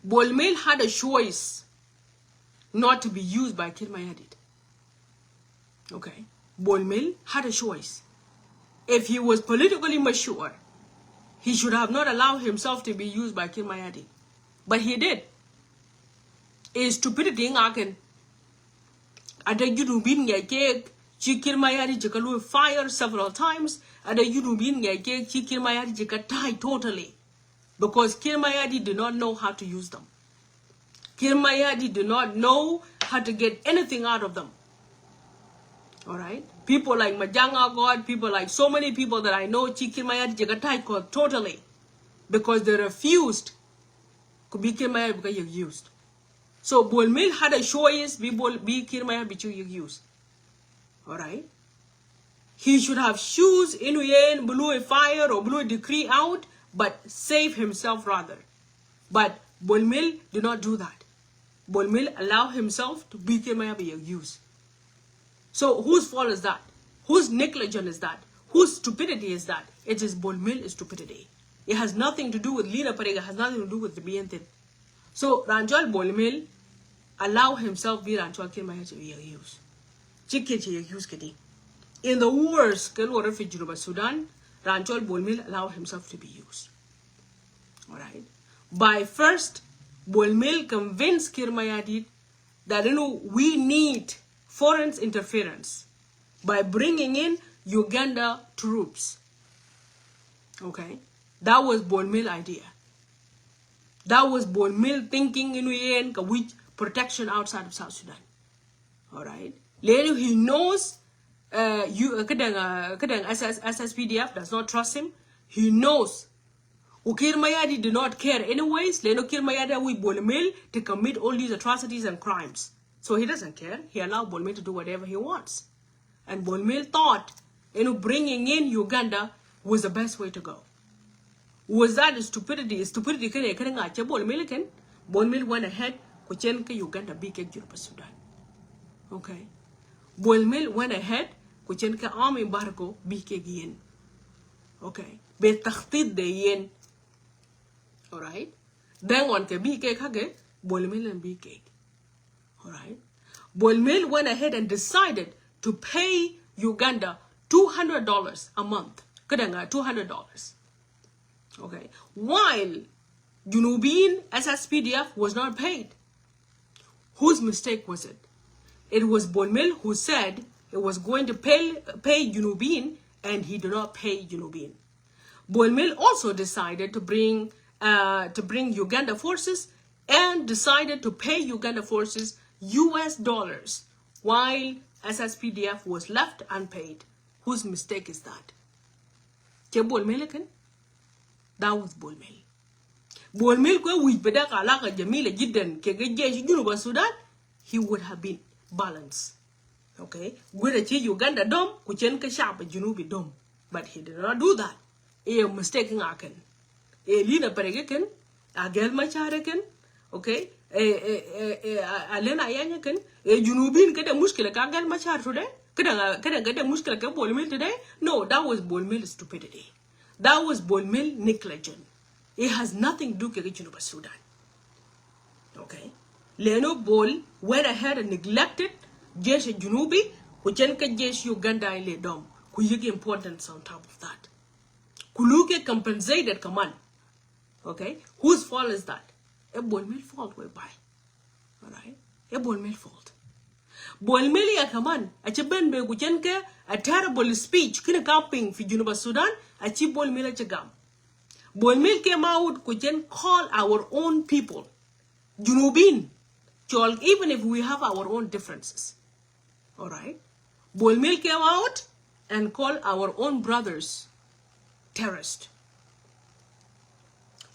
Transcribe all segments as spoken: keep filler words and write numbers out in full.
Bol Mel had a choice not to be used by Kiir Mayardit. Okay. Bol Mel had a choice. If he was politically mature, he should have not allowed himself to be used by Kiir Mayardit. But he did. Is stupidity ŋa̱kɛn. Ada Junubin ŋiɛc kek ci Kiir Mayardit ci kɛ luɔ̱c fire several times. Ada Junubin ŋiɛc kek ci Kiir Mayardit ci kɛ ta̱a̱c totally. Because Kiir Mayardit did not know how to use them. Kiir Mayardit did not know how to get anything out of them. All right? People like Majanga God, people like so many people that I know, ci Kiir Mayardit ci kɛ ta̱a̱c kɔth totally. Because they refused. Ku bi Kiir Mayardit bi kɛ yek used. So Bol Mel had a choice, bi Bol, bi Kiir Mayardit bi cu yek used. All right? He should have choose in yen bi luɔ̱c fire or bi luɔ̱c decree out, but save himself rather. But Bol Mel did not do that. Bol Mel allow himself to bi Kiir Mayardit bi yek used. So whose fault is that? Whose negligence is that? Whose stupidity is that? It is Bol Mel stupidity. It has nothing to do with Lina Parega, has nothing to do with the B N T. So raan cɔl Bol Mel allow himself bi raan cɔl Kiir Mayardit bi yek used. Ci Kiir ci yek used kɛ di. In the wars kɛ luɔt rɛy fi Junub Sudan, raan cɔl Bol Mel allow himself to be used. All right. By first, Bol Mel convinced Kiir Mayardit that, you know, we need foreign interference by bringing in Uganda troops. Okay. That was Bol Mel idea. That was Bol Mel thinking in yen ka wi̱c protection outside of South Sudan. All right. Lɛni he knows, uh, you, uh, kɛ dɛŋ, uh, kɛ dɛŋ S S, S S P D F does not trust him. He knows. Ku Kiir Mayardit did not care anyways. Lɛni Kiir Mayardit wi̱c Bol Mel to commit all these atrocities and crimes. So he doesn't care. He allowed Bol Mel to do whatever he wants. And Bol Mel thought, you know, bringing in Uganda was the best way to go. Was that stupidity? Stupidity kɛn ɛ kɛn ŋa̱ cɛ Bol Mel kɛn. Bol Mel went ahead ku cɛn kɛ Uganda bi kɛ Junub Sudan. Okay. Bol Mel went ahead ku cɛn kɛ arm embargo bi kɛ yen. Okay. Bɛ takhtit de yen. All right. Then ɣän kɛ bi kɛ kakɛ Bol Mel ɛn bi kɛ. All right. Bol Mel went ahead and decided to pay Uganda two hundred dollars a month. Kɛ dɛŋ, uh, two hundred dollars. Okay. While Junubin S S P D F was not paid. Whose mistake was it? It was Bol Mel who said it was going to pay, pay Junubin, and he did not pay Junubin. Bol Mel also decided to bring, uh, to bring Uganda forces and decided to pay Uganda forces U S dollars while S S P D F was left unpaid. Whose mistake is that? Cɛ Bol Mel kɛn? That was Bol Mel. Bol Mel kuɛ wi̱c bɛ dek alaka jamila jiddan kɛ kɛ jesh Junub Sudan, he would have been balanced. Okay? Guir a ci Uganda dom, ku cɛn kɛ shab Junubi dom. But he did not do that. Ɛ mistake ŋa kɛn? Ɛ Lina Parega kɛn? Ɛ Gɛl Machar kɛn? Okay? Ɛ, ɛ, ɛ, ɛ, a, a Lena Yanya kɛn? Ɛ Junubin kɛ dɛ mushkila ka Gɛl Machar today? Kɛ dɛ, kɛ dɛ, kɛ dɛ mushkila kɛ Bol Mel today? No, that was Bol Mel stupidity. That was Bol Mel negligent. It has nothing to do kɛ Junub Sudan. Okay. Leno Bol went ahead and neglected jesh Junubi, ku cɛn kɛ jesh Uganda in le dom, ku yik importance on top of that. Ku lukɛ compensated kaman. Okay. Whose fault is that? Ɛ Bol Mel fault whereby. All right. Ɛ Bol Mel fault. Bol Mel ya kaman, a ci ben be ku cɛn kɛ a terrible speech kini camping fi Junub Sudan, a ci Bol Mel a ci gam. Bol Mel came out ku cɛn call our own people. Junubin. Cɔl, even if we have our own differences. All right. Bol Mel came out and call our own brothers terrorist.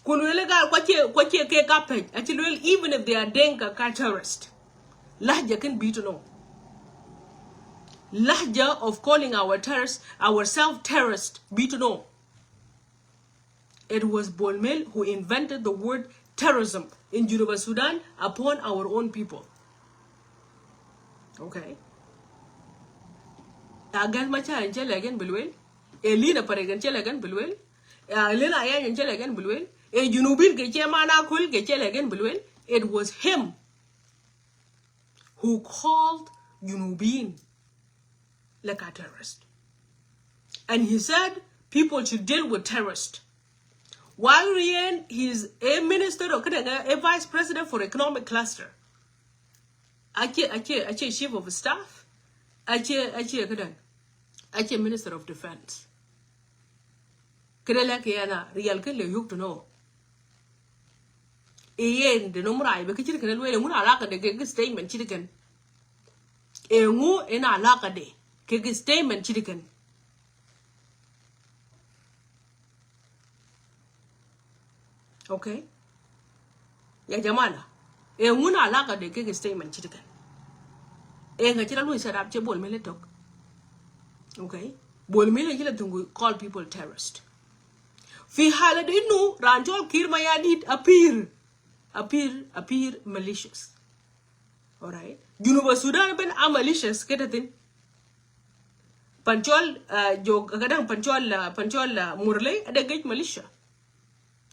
Kun wele gal kwa cie, kwa cie ke ka pec. Actually, well, even if they are Dinka ka terrorist. Lahja kɛn bi to know. Lahja of calling our terrorist, ourselves terrorist, bi to know. It was Bol Mel who invented the word terrorism in Juba, Sudan upon our own people. Okay. Ɛ Gɛl Machar in cɛ lɛ kɛn bi luel. Ɛ Lina Parega in cɛ lɛ kɛn bi luel. Ɛ Lina Yanya in cɛ lɛ kɛn bi luel. Ɛ Junubin kɛ cɛ man a kul kɛ cɛ lɛ gɛn bi luel. It was him who called Junubin like a terrorist. And he said people should deal with terrorists. While Rien, he's a minister or kidding, a vice president for economic cluster. Acie, acie, acie chief of staff. Acie, acie kidding. Acie minister of defense. Kede lɛ kɛ yɛn a riɛl kɛ lɛ yuk to know. Iye in de nom rai bɛ kɛ ciri kɛn luel in wun alaka de kɛ statement ciri kɛn. Eŋu in alaka de kɛ statement ciri kɛn. Okay. Ya jamana. Eŋu in alaka de kɛ statement ciri kɛn. Eŋa cira lu set up cɛ Bol Mel tok. Okay. Bol Mel cila tungu call people terrorist. Fi hala de inu ran cɔl Kiir Mayardit appear, appear, appear malicious. All right. Junub Sudan ben a malicious kete thin. Pancol, uh, jo kadang Pancol, uh, Pancol, uh, Murle ada gate militia.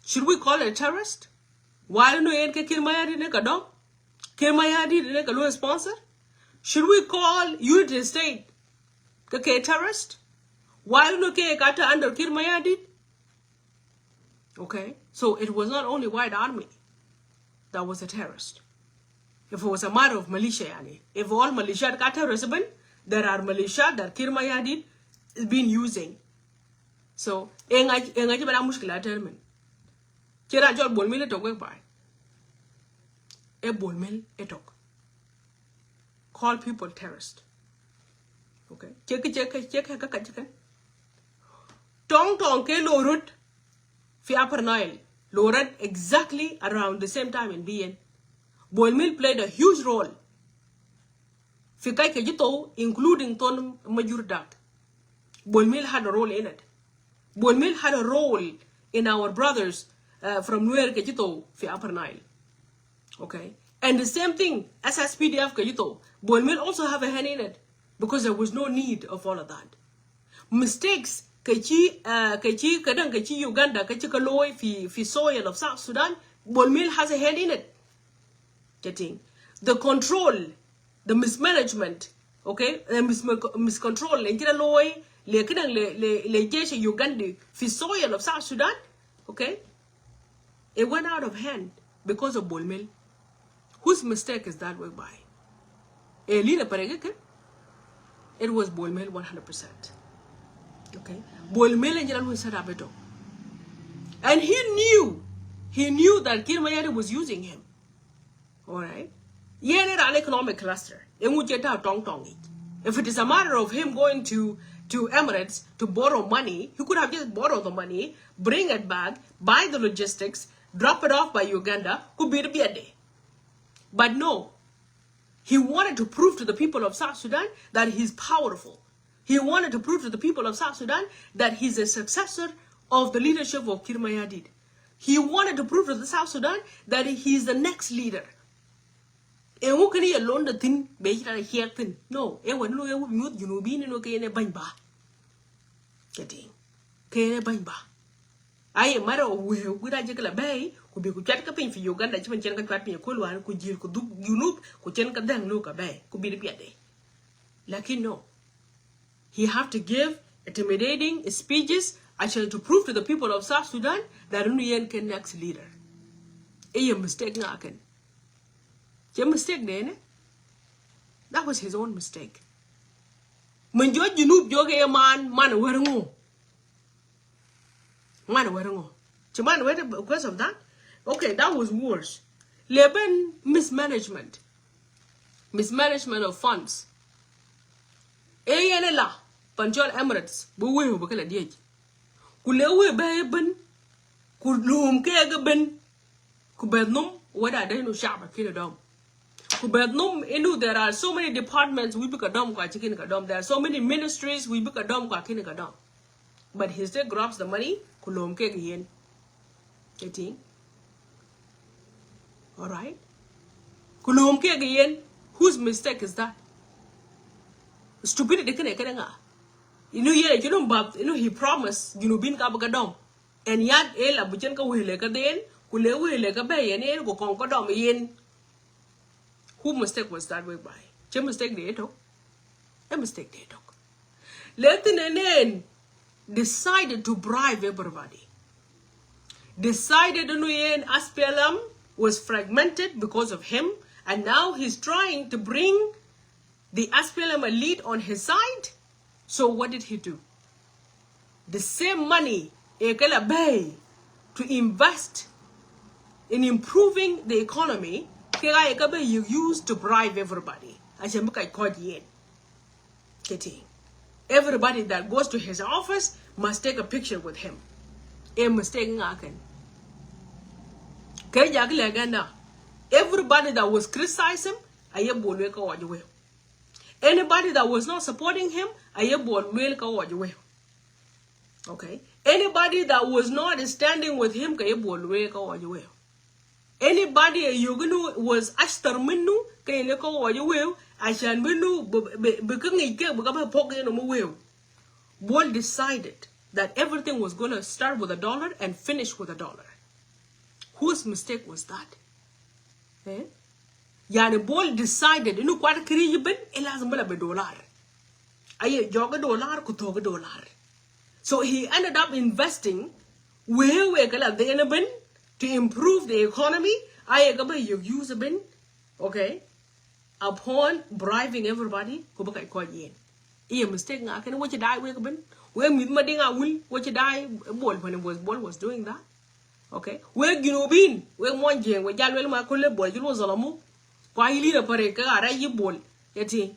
Should we call it a terrorist? Why no yen ke Kiir Mayardit ne kadom? Kiir Mayardit ne kalu sponsor? Should we call United State ke, ke terrorist? Why no ke kata under Kiir Mayardit? Okay, so it was not only White Army that was a terrorist. If it was a matter of militia, yani, if all militia ka terrorist, ben, there are militia that Kiir Mayardit is been using. So, enga enga jiba da mushkila termin. Kira jol Bol Mel tok wek bai. E Bol Mel e tok. Call people terrorist. Okay. Check, check, check, check, check. Tong tong ke lorut fi Upper Nile. Lorut exactly around the same time in B N. Bol Mel played a huge role. Fi kai ke jito, including Ton Majur Dak. Bol Mel had a role in it. Bol Mel had a role in our brothers, uh, from Nuer ke jito fi Upper Nile. Okay? And the same thing, S S P D F ke jito. Bol Mel also have a hand in it because there was no need of all of that. Mistakes ke chi, uh, ke chi, kadang ke chi Uganda, ke chi ka loy fi, fi soil of South Sudan, Bol Mel has a hand in it. Getting the control, the mismanagement, okay? The mis-, miscontrol, le jira loy, le kidang le, le, le jeshi Uganda fi soil of South Sudan, okay? It went out of hand because of Bol Mel. Whose mistake is that way by? E lina parege ke? It was Bol Mel one hundred percent. Okay? Bol Mel and General set up it all. And he knew, he knew that Kiir Mayardit was using him. All right? Yen era an economic cluster. Engu jeta tong tong it. If it is a matter of him going to, to Emirates to borrow money, he could have just borrowed the money, bring it back, buy the logistics, drop it off by Uganda, could be the day. But no, he wanted to prove to the people of South Sudan that he's powerful. He wanted to prove to the people of South Sudan that he's a successor of the leadership of Kiir Mayardit. He wanted to prove to the South Sudan that he's the next leader. Engu kani ya londa thin, be jira hiak thin. No, e wani lo e wu nyuth Junubin no ke ne bany ba. Kati. Ke ne bany ba. Ai mara o we we ra jekla bay, ku bi ku chat ka pin fi Uganda, chiman chen ka chat pin ko lwan, ku jil ku duk Junub, ku chen ka dang lo ka bay, ku bi de. Lakin no. He have to give intimidating speeches actually to prove to the people of South Sudan that unu yen ke next leader. Iye mistake nga ken. Che mistake de ne? That was his own mistake. Min jɔ Junub jɔ ke man, man wer ngo. Man wer ngo. Ci man wer because of that. Okay, that was worse. Leben mismanagement. Mismanagement of funds. E yene la, Pancol Emirates, bu wiu bu kala diej. Ku le wiu be ben, ku lum ke ga ben, ku bɛ nhum wada denu shaba kina dom. Ku bɛ nhum inu there are so many departments we bika dom kwa chicken ka dom. There are so many ministries we bika dom kwa kina ka dom. But he still grabs the money, ku lom ke yen. Getting? All right? Ku lom ke yen. Whose mistake is that? Stupidity kene kene nga. Inu yele jinu mbap, inu he promised, Junubin ka bika dom. And yet ëë la bi cin kä wëë lɛ kä dhɛn ku lɛ wëë lɛ kä bɛ yɛn in ku kɔŋ kä dɔm yin. Who mistake was that way by? Cɛ mistake dee tɔk. Ɛ mistake dee tɔk. Lɛ thin ɛn ɛn decided to bribe everybody. Decided ɛn yen S P L M was fragmented because of him, and now he's trying to bring the S P L M elite on his side. So what did he do? The same money ëë kɛ la bɛy to invest in improving the economy, kɛ gaa ëë kɛ bɛ use to bribe everybody. A cɛ mi kɛ kɔc yen. Kɛ ti, everybody that goes to his office must take a picture with him. Ɛ mistake ŋa kɛn. Kɛ jak lɛ gɛn na, everybody that was criticizing him, a yɛ bol wee kä ɣɔc wee. Anybody that was not supporting him, a yɛ bol luel kä ɣɔc wee. Okay. Anybody that was not standing with him, kɛ yɛ bol luel kä ɣɔc wee. Anybody a yoginu was ashtar minu, kɛ yɛ lɛ kä ɣɔc wee. Ashan minu bi kä ŋic kɛ bi kä bɛ pok yɛ nomu wee. Bol decided that everything was gonna start with a dollar and finish with a dollar. Whose mistake was that? Eh? Yani Bol decided inu kuat kiri yi ben, ɛ lazim bɛ la bɛ dollar. Aye jɔk dollar ku thok dollar. So he ended up investing wee wee kɛ la dhɛn ben to improve the economy. Aye kɛ bɛ yök use ben, okay, upon bribing everybody ku bɛ kɛ kɔc yen. Iye mistake ŋa kɛn wä ci daai wek ben. Wek mith ma diŋ a wul wä ci daai Bol when it was Bol was doing that. Okay. Wek Junubin, wek muɔny Jiɛŋ, wek jal wel ma kulɛ Bol jil wä zalamu. Kwa yi lira pare kɛ a rɛy yi Bol. Yɛ ti.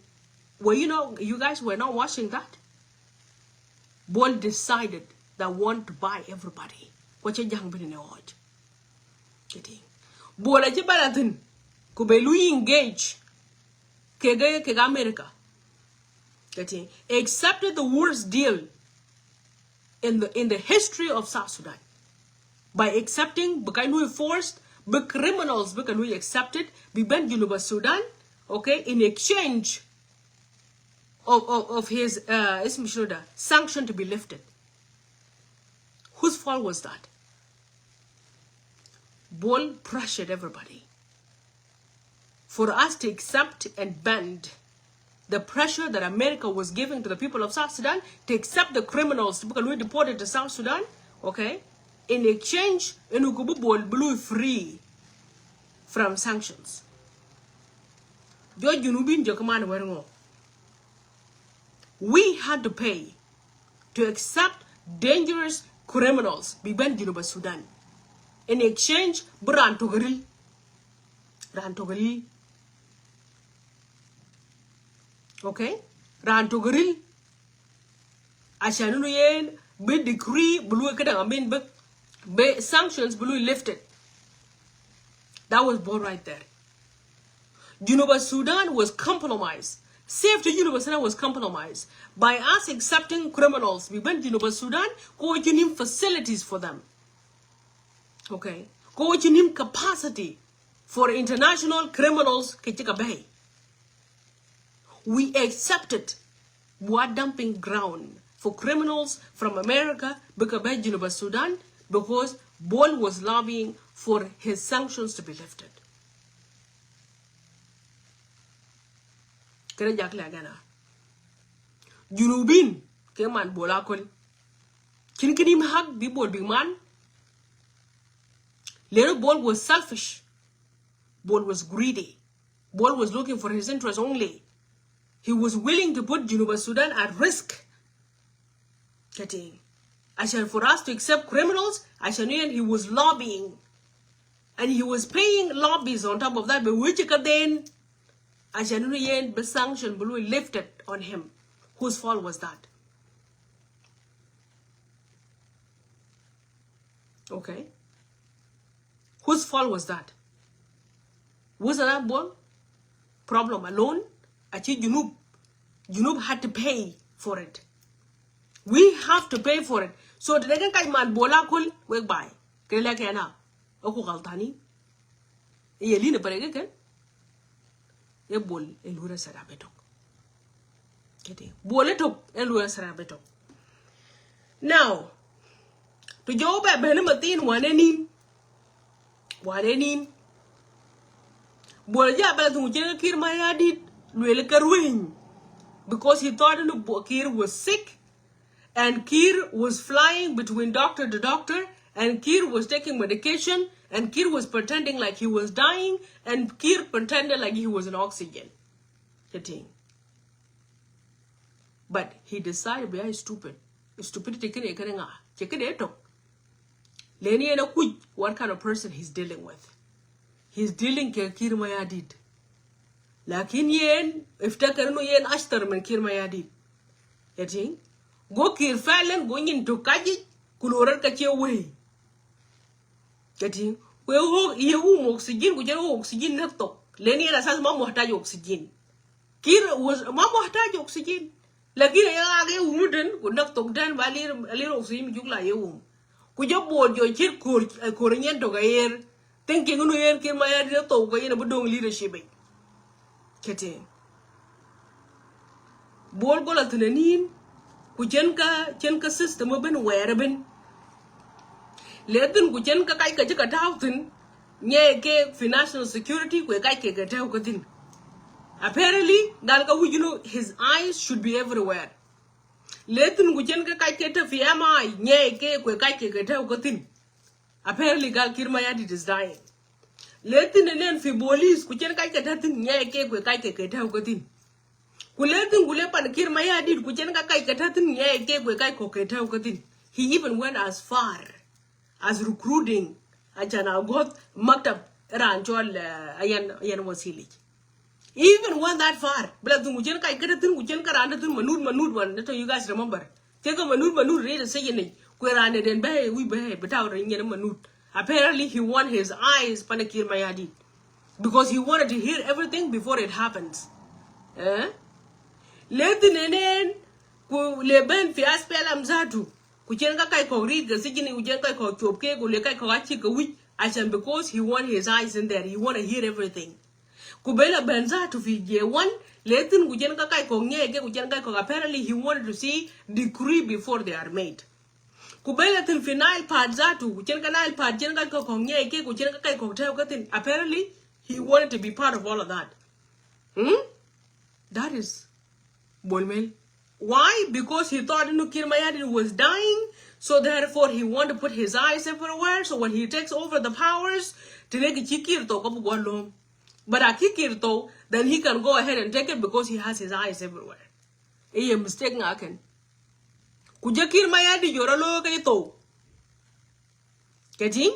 Well, you know, you guys were not watching that. Bol decided that want to buy everybody. Kwa cɛ jaŋ ben in a watch. Kɛ ti. Bol a ci bala thin. Ku bɛ lu engage. Kɛ gɛ kɛ America. Kɛ ti. Accepted the worst deal in the, in the history of South Sudan. By accepting, bi kɛ lui forced, bi criminals, bi kɛ lui accepted, bi ben Junub Sudan, okay, in exchange of, of, of his, uh, ismu shunu da, sanction to be lifted. Whose fault was that? Bol pressured everybody for us to accept and bend the pressure that America was giving to the people of South Sudan to accept the criminals to be deported to South Sudan, okay? In exchange, inu ku bi Bol bi lui free from sanctions. Jɔ Junubin jɔ kɛ man wɛr ŋɔ. We had to pay to accept dangerous criminals bi ben Junub Sudan. In exchange, bi ran tokɛ ril. Ran tokɛ ril. Okay? Ran tokɛ ril. Ashan inu yen bi decree bi lui kɛ daŋ, I mean, bi, bi sanctions bi lui lifted. That was Bol right there. Junub Sudan was compromised. Safety Junub Sudan was compromised by us accepting criminals bi ben Junub Sudan, kɛ ɣöö ci ni̱m facilities for them. Okay. Kɛ ɣöö ci ni̱m capacity for international criminals kɛ ci kɛ bɛy. We accepted bi wä dumping ground for criminals from America bi kɛ bɛ Junub Sudan because Bol was lobbying for his sanctions to be lifted. Kɛnɛ jak lɛ gɛna. Junubin kɛ man Bol Akol. Cin kini mi hak bi Bol bi man. Leno Bol was selfish. Bol was greedy. Bol was looking for his interest only. He was willing to put Junub Sudan at risk. Getting. Ashan for us to accept criminals, ashan, and he was lobbying. And he was paying lobbies on top of that. But which then, ashan, yen bi sanction bi lifted on him. Whose fault was that? Okay. Whose fault was that? Was that Bol problem alone? A ci Junub. Junub had to pay for it. We have to pay for it. So ti dee kɛn kac man Bol Akol wek ba̱a̱y. Kɛ lɛ kɛn a. Ɛ ku gal tani. Iye lin a bɛrɛ kɛ kɛn. Ɛ Bol ɛ lurɛ sɛt a bɛ tɔk. Kɛ ti Bol ɛ tɔk ɛ lurɛ sɛt a bɛ tɔk. Now, Ti jɔw bɛ ben ni ma thin wan ɛ nin. Wan ɛ nin. Buɔl jɛ a bɛ la thun cɛ Kiir Mayardit luel kɛ rueny. Because he thought ni Kiir was sick. And Kiir was flying between doctor to doctor. And Kiir was taking medication. And Kiir was pretending like he was dying. And Kiir pretended like he was in oxygen. Cɛ tiŋ. But he decided bi a stupid. Stupidity kini kini ŋa. Cɛ kini tok. Leni yɛn a kuc what kind of person he's dealing with. He's dealing kɛ Kiir Mayardit. Lakin yɛn iftakar nu yɛn ashtar min Kiir Mayardit. Cɛ tiŋ. Go Kiir fɛlɛn go nyin tok kajic. Kulorat ka cɛ wei. Cɛ tiŋ. Kue wok iye wum oxygen ku jɛn wok oxygen näk thok. Leni yɛn asas ma muhtaj oxygen. Kiir was ma muhtaj oxygen. Lakin ɛ yak ɛ wum den ku näk thok den ba lir lir oxygen mi juk la yɛ wum. Ku jɛ board jɔ cir kor kor nyɛn tok a yer. Thinking nu yer Kiir Mayardit thok kɛ yɛn a bi dong leadership. Kɛ tiŋ. Buɔl gola thin a nin. Ku cɛn ka cɛn ka system a ben wɛɛr a ben. Lɛ thin ku cɛn ka kac ka ci ka taw thin. Nyɛ kɛ fi national security kue kac kɛ kɛ tɛw kä thin. Apparently gal ka wi̱c nu his eyes should be everywhere. Lɛ thin ku cɛn kɛ kac kɛ te fi M I nyɛ kɛ kue kac kɛ kɛ tɛw kä thin. Apparently gal Kiir Mayardit is dying. Lɛ thin nen fi police ku cɛn kac kɛ te thin nyɛ kɛ kue kac kɛ kɛ tɛw kä thin. Ku lɛ thin ku lɛ pan Kiir Mayardit ku cɛn ka kac kɛ te thin nyɛ kɛ kue kac kɔ kɛ tɛw kä thin. He even went as far as recruiting a can a goth maktab ran cɔl a yan yan wasilic. Even went that far. Bila thun ku cɛn kac kä thin ku cɛn kä ran thin manut manut wan. That you guys remember. Cɛ kä manut manut ri sɛ yɛn ni ku ran den bɛ wi bɛ bɛ taw ri nyɛn manut. Apparently he want his eyes pan Kiir Mayardit because he wanted to hear everything before it happens. Eh? Lɛ thin nen ku lɛ ben fi SPLM zatu. Ku cɛn ka kac kɔk rit kɛ sijini ku cɛn kac kɔk cop ke ku lɛ kac kɔk a cik kɛ wic. Acan because he want his eyes in there. He wanna hear everything. Ku ben la ben zatu fi J one lɛ thin ku cɛn ka kac kɔk nyɛ ke ku cɛn kac kɔk apparently he wanted to see decree before they are made. Ku ben la thin fi Nile part zatu ku cɛn ka Nile part cɛn kac kɔk kɔk nyɛ ke ku cɛn ka kac kɔk tɛw ka thin apparently he wanted to be part of all of that. Hmm? That is Bol Mel. Why? Because he thought inu Kiir Mayardit was dying, so therefore he want to put his eyes everywhere. So when he takes over the powers, tene ki ci Kiir to ko bu gwa lom. But a ki Kiir to, then he can go ahead and take it because he has his eyes everywhere. Iye mistake nga ken. Ku jɛ Kiir Mayardit jɔra lo ka to. Kɛ tiŋ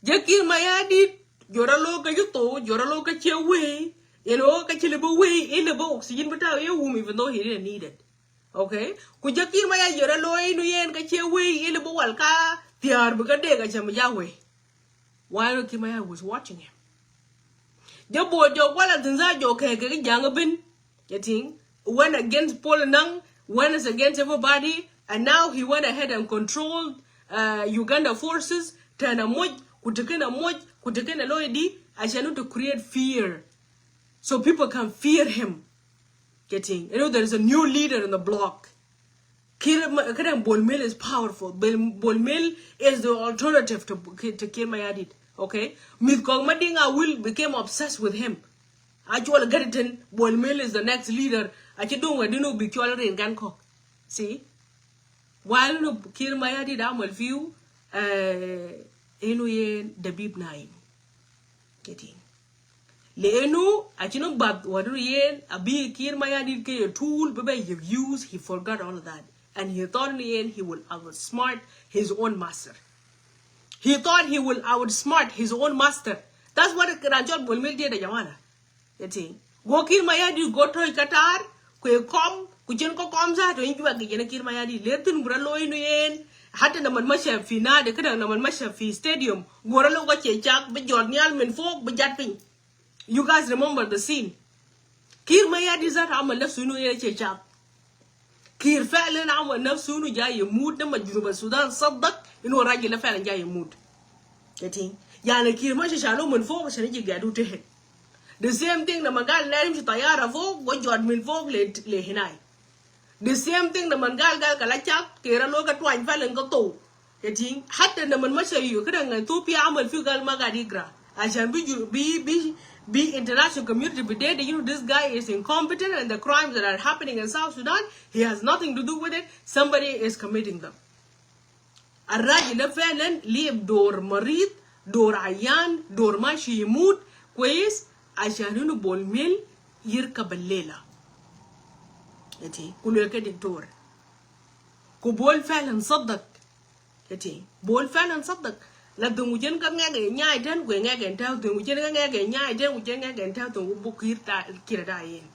jɛ Kiir Mayardit jɔra lo kä ji thou jɔra lo kä ciɛ wei. Yɛn wä kä ci lɛ bä wei in lɛ bä oxygen bä taw yɛ wum even though he didn't need it. Okay. Ku jɛ Kiir Mayardit jɔra lo in yɛn kä ciɛ wei in lɛ bä wal ka thiaar bä kä dek a cɛ mi ja wei. While Kiir Mayardit was watching him. Jɛ bo̱o̱ jɔk wala thin tha jɔk kɛ kɛ jaŋ bin. Yɛ tiŋ went against Paul Nang, went against everybody, and now he went ahead and controlled uh, Uganda forces. Tɛn a moc ku tekin a moc ku tekin a loy di a cɛ nu to create fear, so people can fear him. Getting you know there is a new leader in the block. Kiir, Kiir Bol Mel is powerful. Bol Mel is the alternative to, to Kiir Mayardit. Okay? Mith kɔŋ Mading Awil became obsessed with him. Actually, Garitan Bol Mel is the next leader. Aci dong wɛ dinu bi cɔl rin gan kɔk. See? While no Kiir Mayardit amal fiu, uh, inu ye Dabib Naim. Getting. Lɛ ɛnu a ci ni bath wä duri yɛn a bi Kiir Mayardit kɛ yɛ tool bɛ bɛ yɛ use. He forgot all of that and he thought in the end he will outsmart his own master. He thought he will outsmart his own master. That's what ran cɔl Bol Mel did a jamana. Yɛ tiŋ go Kiir Mayardit go tɔy Qatar. Kuɛ kɔm ku cin kɔ kɔm sa to in juak kɛ jɛn Kiir Mayardit lɛ thin bura loy nu yɛn. Hatta na man masha fi nadi kada na man masha fi stadium. Gora lo ko ce chak bi jɔr nyal min fok bi jat piny. You guys remember the scene. Kiir Mayardit zat amal nafsu inu yɛn cɛ cap. Kiir fɛlin amal nafsu inu ja yɛ mut. Dama Junub Sudan sadak inu rajil fɛlin ja yɛ mut. Getting yani Kiir ma cɛ calo min fok sani ji gadu tehet. The same thing na magal lɛrim ci tayara fok go jɔt min fok le hinai. The same thing na man gal gal kala cap kera lo ka twany fɛlin ka thou. Getting, حتى لما مشى يو كده Ethiopia عمل فيه قال ما قاعد يقرأ. عشان بيجو بي بي بي international community بديت, you know, this guy is incompetent and the crimes that are happening in South Sudan, he has nothing to do with it. Somebody is committing them. الراجل ده فعلا لعب دور مريض, دور عيان, دور ماشي يموت, كويس, عشان إنه بول ميل يركب الليلة. Getting, كله كده دكتور. Ku Bol فعلا صدق. Getting, Bol فعلا صدق. La dhöŋ ku jɛn kä ŋɛk ɛ nyaay tɛn, ku ɛ ŋɛk ɛ tɛ̈th dhöŋ ku jɛn kä ŋɛk ɛ nyaay tɛn, ku jɛn ŋɛk ɛ tɛ̈th dhöŋ ku buk Kiir ta, Kiir ta yen.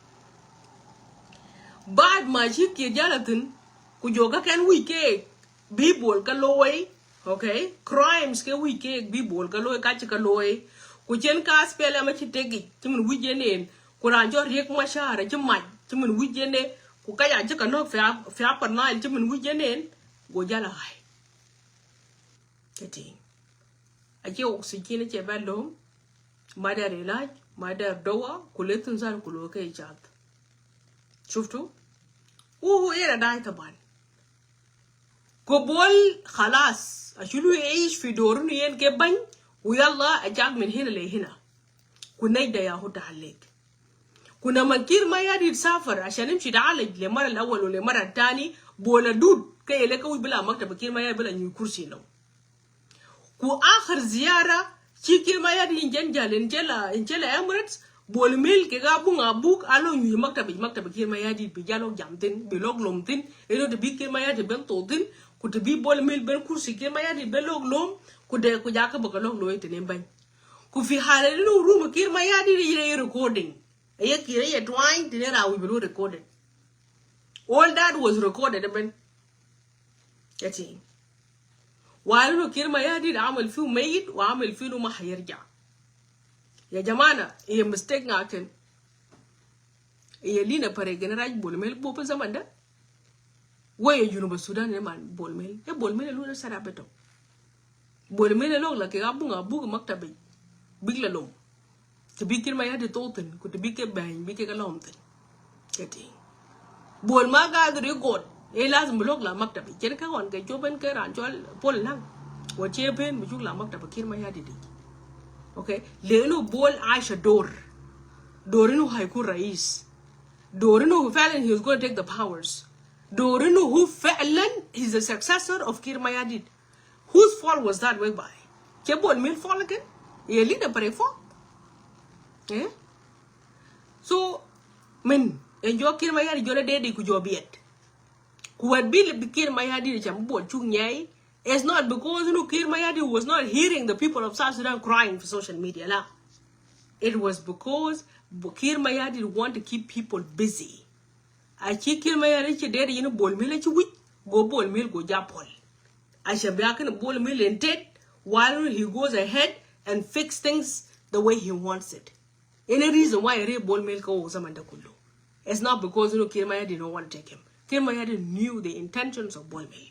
Baad ma ci Kiir jal a thi̱n, ku jɔkä kɛn wi̱c keek bi Bol kä looi, okay? Crimes kɛ wi̱c keek bi Bol kä looi, ka ci kä looi. Ku cɛn ka S P L M a ci tek i̱, ci min wi̱c jɛn en, ku raan cɔl Riek Machar a ci mac, ci min wi̱c jɛn en, ku ka ca ci kä nɔk fi Up-, fi Upper Nile, ci min wi̱c jɛn en, go jal a ɣa̱c. Getting, a ci oxygen a cɛ bɛ lo̱m, ma dɛr ilac, ma dɛr dawa, ku lethun zar ku lo̱ kɛ cath. Shuftu? Wu, wu, ira dai taban. Ku Bol, خلاص, a ci lu i̱ i̱c fi doru ni yen kɛ bany, u yalla a jak min hina le hina. Ku nɛy da ya hu ta lek. Ku na ma Kiir Mayardit safar, عشان imshi ta alaj le mara lawal wa le mara tani, Bol a dud, kɛ yele kɛ wi̱c bi la maktab Kiir Mayardit bi la nyuy kursi nɔ. Ku akhir ziyara, ci Kiir Mayardit in jɛn jal, in jɛ la, in jɛ la Emirates, Bol Mel kɛ ga buŋ a buk, a lo nyuy maktab, maktab Kiir Mayardit, bi jal lɔk jam thin, bi lɔk lom thin, ino ti bi Kiir Mayardit ben thok thin, ku ti bi Bol Mel ben kursi Kiir Mayardit ben lɔk lom, ku dee, ku jakä bä kɛ lɔk loy thin in bany. Ku fi hala inu room Kiir Mayardit yɛ recording. Yɛ Kiir yɛ twany ti ne ra wi̱c bi lu recorded. All that was recorded, ben. Getting. Wa inu Kiir Mayardit amal fiu mayit wa amal fiu ma hayarja. Ya jamana, yɛ mistake ŋa kɛn. Yɛ lina pare gɛn raj Bol Mel bo pa zaman da. Wee yɛ Junub Sudan ni man Bol Mel. Ɛ Bol Mel ɛ lu ni sara beto. Bol Mel ɛ lɔk la kɛ ga buŋ a buk maktab ic. Bik la lom. Ti bi Kiir Mayardit thok thin, ku ti bi kɛ bɛny, bi kɛ kɛ lom thin. Getting. Bol ma ga dhiri got. Ɛ lazim bi lɔk la maktab ic. Cɛn kä ɣɔn kɛ jop ɛn kɛ ran cɔl Pol Naŋ. Wa cɛ pen bi cuk la maktab Kiir Mayardit ic. Okay. Lenu Bol aisha dor. Dor inu haikun rais. Dor inu فعلا he is going to take the powers. Dor inu hu فعلا is the successor of Kiir Mayardit. Whose fault was that, wek bay? Cɛ Bol Mel fault kɛn? Yɛ lina pare fault? Eh? So, min, ɛn jɔk Kiir Mayardit jɔl a dee dee ku jɔ biɛt. Ku wɛt bi, bi Kiir Mayardit cam Bol cuk nyɛy. It's not because, you know, Kiir Mayardit was not hearing the people of South Sudan crying for social media, la. It was because Kiir Mayardit want to keep people busy. A ci Kiir Mayardit ci dee dee, you know, Bol Mel a ci wi̱c, go Bol Mel go ja Pol. A cɛ bia kɛn Bol Mel in tet, while he goes ahead and fix things the way he wants it. Any reason why ri Bol Mel ka wo zaman da kullu? It's not because, you know, Kiir Mayardit did not want to take him. Kiir Mayardit knew the intentions of Bol Mel.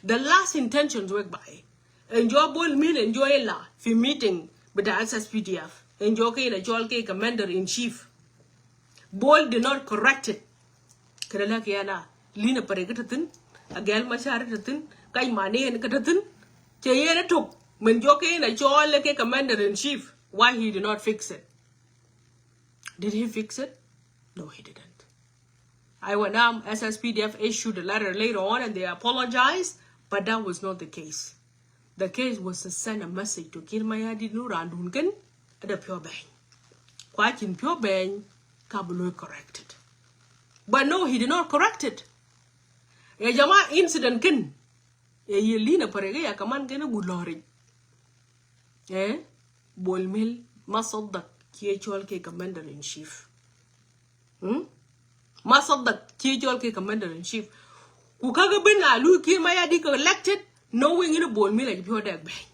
The last intentions, wek bay. Ɛn jɔk Bol Mel, ɛn jɔk ila fi meeting bita S S P D F. Ɛn jɔk kɛ ila cɔl kɛ commander in chief. Bol did not correct it. Kɛn la kɛ la lina pare kɛ te thin, a gɛl ma shar te thin, kaj mani ɛn kɛ te thin. Cɛ yɛn tok, min jɔk kɛ ila cɔl kɛ commander in chief. Why he did not fix it? Did he fix it? No, he didn't. I went, um, S S P D F issued a letter later on and they apologized, but that was not the case. The case was to send a message to Kiir Mayardit nu randun kɛn, ada pure bang. Kwa chin pure bang, ka bi loy corrected. But no, he did not correct it. Ya jama incident kɛn, ya yɛ lina pare kɛ ya kaman kɛn gu lɔric. Eh? Bol Mel ma صدق kiɛ cɔl kɛ commander in chief. Hmm? Ma صدق kiɛ cɔl kɛ commander in chief. Ku kake ben a lu Kiir Mayardit kɛ elected, knowing in Bol Mel a pure dek bang.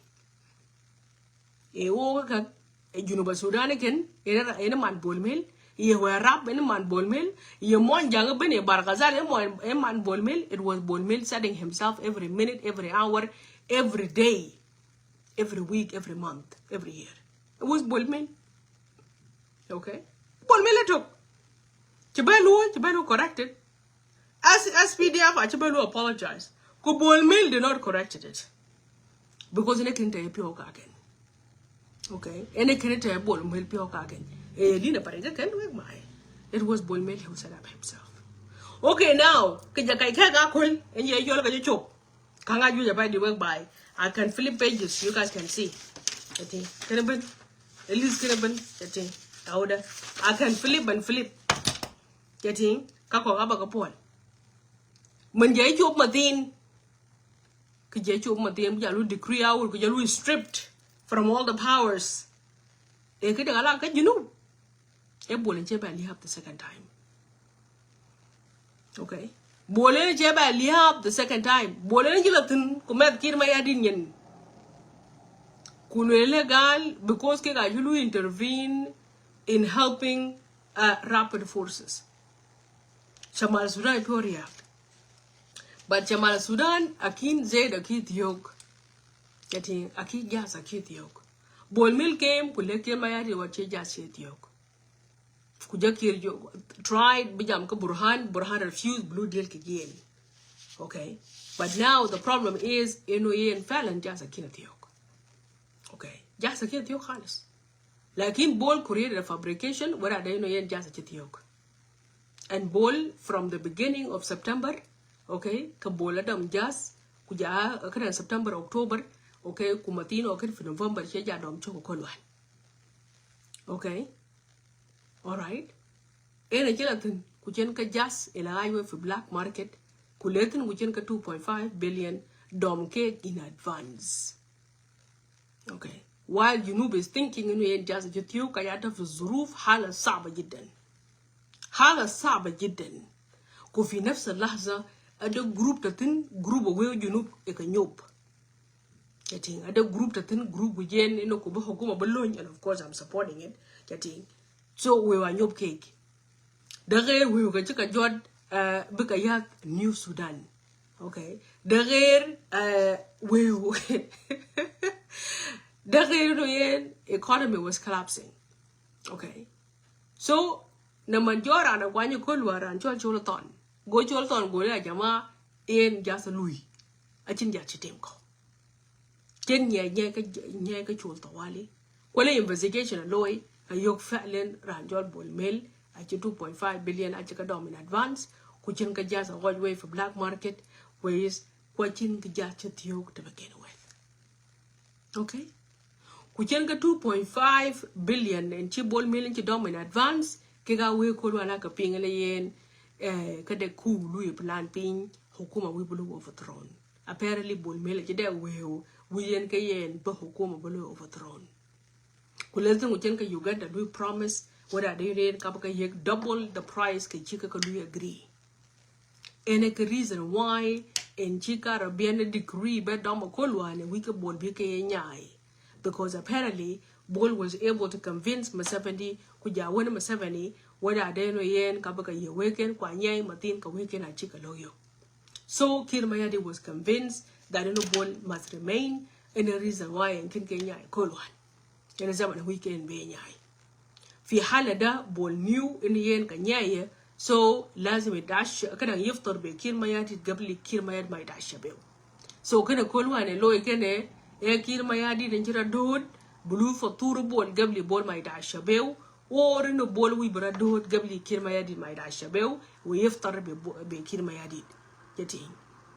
E wo kak, e Junub Sudan kɛn, e, e man Bol Mel, e Warap e man Bol Mel, e Muɔnyjäŋ ben e Bahr el Ghazal, e man, e man Bol Mel. It was Bol Mel setting himself every minute, every hour, every day, every week, every month, every year. It was Bol Mel. Okay? Bol Mel tok. Ci ben lu, ci ben lu corrected. As S P D F, ci ben lu apologize. Ku Bol Mel did not corrected it. Because ɛn ɛ kɛn tɛ piɔw ka kɛn. Okay. Ɛn ɛ kɛn tɛ Bol Mel piɔw ka kɛn. Ɛ Lina Parik kɛn wek ma ɛ. It was Bol Mel who set up himself. Okay, now kɛ jɛ kay kɛ ka kol ɛn yɛ yɔl kɛ jɛ cop. Kaŋa juc a pay di wek by. I can flip pages, you guys can see. Kɛ ti kɛn ben. At least kɛn ben. Kɛ ti. Tawda. I can flip and flip. Kɛ ti. Ka kɔ ka ba ka puɔl. Mɛn jɛ cop ma thin. Kɛ jɛ cop ma thin, bi jɛ lu decree out, kɛ jɛ lu stripped from all the powers. Ɛ kɛ dee ka la kä Junub. Ɛ Bol in cɛ bɛ liap the second time. Okay. Bol in cɛ bɛ liap the second time. Bol in ci la thin ku mɛth Kiir Mayardit nyin. Ku lueel gal because kɛ ka ju lu intervene in helping uh, rapid forces. Shamal Sudan ɛ pure react. But Shamal Sudan a kin Zed a ki thiok. Kɛ ti a ki Jas a ki thiok. Bol Mel came ku lek Kiir Mayardit wä cɛ Jas cɛ thiok. Ku jɛ Kiir jɔ tried bi jam kä Burhan, Burhan refused, bi lu deal kɛ jiɛn. Okay. But now the problem is, ɛn ɣöö yɛn fɛlɛn Jas a kin a thiok. Okay. Jas a kin a thiok khalis. Lakin Bol created a fabrication where a dee nɔ yɛn Jas a ci thiok. And Bol from the beginning of September, okay, kɛ Bol a dɔm Jas, ku ja, uh, kɛ September, October, okay, ku ma thin, okay, fi November cɛ ja dɔm cok kɔn wan. Okay. All right. Ɛn a ci la thin ku cɛn kä Jas ila ɣac wee fi black market, ku lɛ thin ku cɛn kä two point five billion dɔm kek in advance. Okay. While Junub is thinking inu yɛn Jas a ci thiok, ka ya ta fi zuruf hala saba jiddan. Hala saba jiddan. Ku fi nafsa lahza, a de group ta thin, group a wee Junub ɛ ka nyop. Kɛ ti, a de group ta thin, group wi jɛn inu ku bi hukuma bi lony, and of course I'm supporting it. Kɛ ti. So wee wa nyop kek. Dee ɣer wee kɛ ci ka jɔt, uh, bi ka yath New Sudan. Okay. Dee ɣer, uh, wee. Dee ɣer inu yɛn economy was collapsing. Okay. So nɛ man jɔɔr ran a guany kol wa ran cɔl col thɔn. Go col thɔn go le a jama, ɛn Jas a lui. A cin Jas ci tem kɔ. Cin nyɛ nyɛ kä nyɛ kä col thɔ wali. Kuɛ lɛ investigation a loy a yok fɛlɛn ran jɔl Bol Mel a ci two point five billion a ci kä dɔm in advance. Ku cin kä Jas a ɣɔc wee fi black market. Wee is kuɛ cin kä Jas ci thiok te bɛ kɛn weth. Okay. Ku cɛn kä two point five billion ɛn ci Bol Mel in ci dɔm in advance, kɛ ka wee kol wala kɛ piŋ lɛ yɛn, eh, kä dee ku lui plan piny, hukuma wi̱i̱ bi lui overthrown. Apparently Bol Mel ci dee wee wi̱i̱ yɛn kɛ yɛn bä hukuma bi lui overthrown. Ku lɛ thin ku cɛn kä Uganda lui promise wada dee yɛn kap kä yek double the price kɛ ci kä kä lui agree. Ɛn ɛ kɛ reason why ɛn ci Caribbean decree bɛ dɔm a kol wanɛ wi̱c kɛ Bol bi kɛ yɛ nyay. Because apparently Bol was able to convince Museveni, ku ja wen Museveni, wada dee nɔ yɛn ka bɛ kɛ yɛ weken kua nyay ma thin kɛ weken a ci kɛ lo̱k yɔ. So Kiir Mayardit was convinced that inu Bol must remain. Ɛn ɛ reason why ɛn kin kɛ nyay kol wan. Ɛn ɛ zaman wi̱c kɛ ɛn bɛ nyay. Fi hala da Bol knew in yɛn ka nyɛyɛ. So lazim itasha, kɛnɛ yiftar be Kiir Mayardit gabli Kiir Mayardit ma itasha bew. So kɛnɛ kol wanɛ loy kɛnɛ, ɛ Kiir Mayardit in ci ra do̱o̱t bulu fatur Bol gabli Bol ma itasha bew. Or inu Bol wi̱i̱ bi ra do̱o̱t gabli Kiir Mayardit ma itasha bew. Wi yiftar be Bo-, be Kiir Mayardit. Jɛ ti.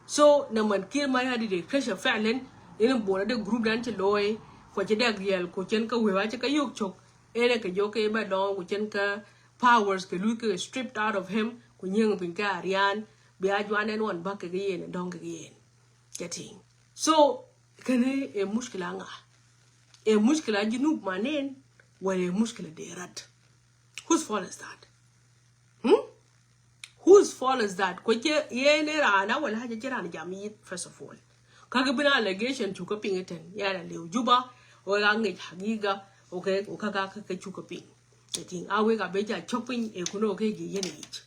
So nɛ man Kiir Mayardit de pressure fɛlɛn, in Bol de group dan ci loy, kɔ ci dek riɛl, kɔ cɛn kä wee wa ci kä yok cok. Ɛn ɛ kɛ jɔk kɛ bɛ dɔŋ ku cɛn kä powers kɛ luth kɛ stripped out of him, ku nyiŋ piny kɛ a rian, bi a juan ɛn wan bak kɛ kɛ yɛn, dɔŋ kɛ kɛ yɛn. Kɛ ti. So kɛn ɛ mushkila ŋa? Ɛ mushkila Junub manen, wala ɛ mushkila de rat? Whose fault is that? Hmm? Whose fault is that? Kɔ cɛ yɛn ɛ raan a wala haja cɛ raan jam yit, first of all. Kake bin allegation cukɛ piŋ itɛn, yɛn a liw Juba, wek a ŋic hagiga, okay, o kaka kake cukɛ piŋ. Kɛ tiŋ a wek a ben ca cɔk piny ɛ kunɔ kɛ ji̱ yɛn i̱c.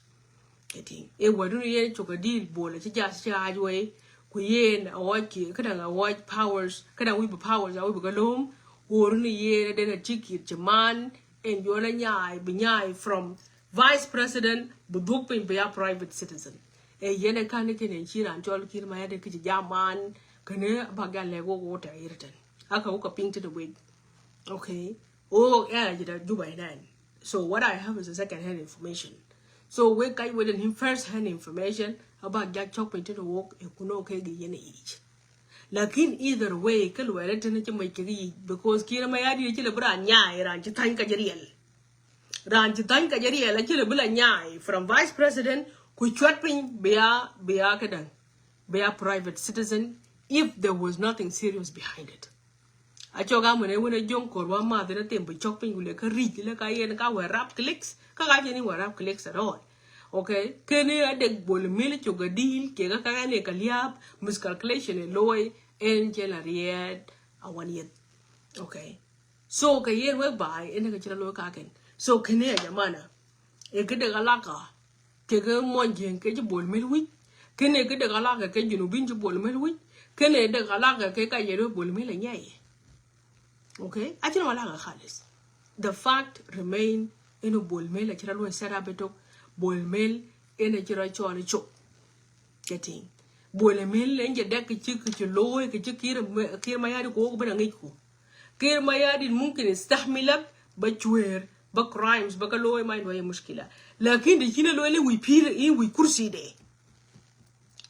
Kɛ tiŋ ɛ wä dun yɛn cukɛ dil Bol ci jath ci aaj wei, ku yɛn a wɔc ki, kadaŋ a wɔc powers, kadaŋ wi̱c bi powers, a wi̱c bi kɛ lom, wor ni yɛn a den a ci Kiir ci man, ɛn juɔl a nyaay, bi nyaay from vice president, bi dhuk piny bi a private citizen. Ɛ yɛn ɛ ka̱n ni kɛn ɛ ci raan cɔl Kiir Mayardit kɛ ci jam man kɛn ɛ bak jal lɛk wok wok tɛ iriten. Aka wok kɛ piny tin wek. Okay. Wok ɛ ji̱ da Juba inɛn. So what I have is a second hand information. So wek kac wek den first hand information, a bak jal cɔk piny tin wok ɛ kun wok kɛ gi yɛn ɛ yic. Lakin either way, kä luɛlɛ tin ci mec kɛ gi yic, because Kiir Mayardit ci lɛ bi raan nyaay, raan ci thany ka jɛ riɛl. Raan ci thany ka jɛ riɛl a ci lɛ bi la nyaay from vice president ku cuat piny bia, bia kɛ daŋ, bia private citizen if there was nothing serious behind it. A cɔk amɛn ɛ wen ɛ jo̱ŋ kor wa math in a them bi cɔk piny ku lɛ ka ric lɛ ka yɛn ka wɛ rap clicks, ka ka jɛ ni wɛ rap clicks at all. Okay, kɛn ɛ a dek Bol Mel cok a deal kɛ ka ka yɛn ɛ ka liap, miscalculation ɛ loy, ɛn cɛ la riɛt a wan yɛth. Okay. So kɛ yɛn wek ba̱a̱y ɛn kɛ ci rɔ lo̱o̱ kakɛn. So kɛn ɛ jamana, ɛ kɛ dek alaka kɛ kɛ muɔ̱ny ji̱eŋ kɛ ci Bol Mel wi̱c. Kɛn ɛ kɛ dek alaka kɛ Junubin ci Bol Mel wi̱c. Kɛn ɛ dek alaka kɛ ka yɛn wek Bol Mel ɛ nyɛy. Okay, a ci rɔ alaka kalis. The fact remain, ɛn Bol Mel a ci rɔ lo̱o̱ set up ɛ tok. Bol Mel ɛn a ci rɔ cɔɔl ɛ cok. Getting. Bol Mel ɛn jɛ dɛk kɛ ci, kɛ ci lo̱o̱ kɛ ci Kiir, Kiir Mayardit ku wok ben a ŋic ku. Kiir Mayardit mumkin istahmilak ba cueer, ba crimes, ba ka lo̱o̱ ma indu ay mushkila. Lakin di cin a lo̱o̱ ni wi̱c pi̱i̱r, in wi̱c kursi de.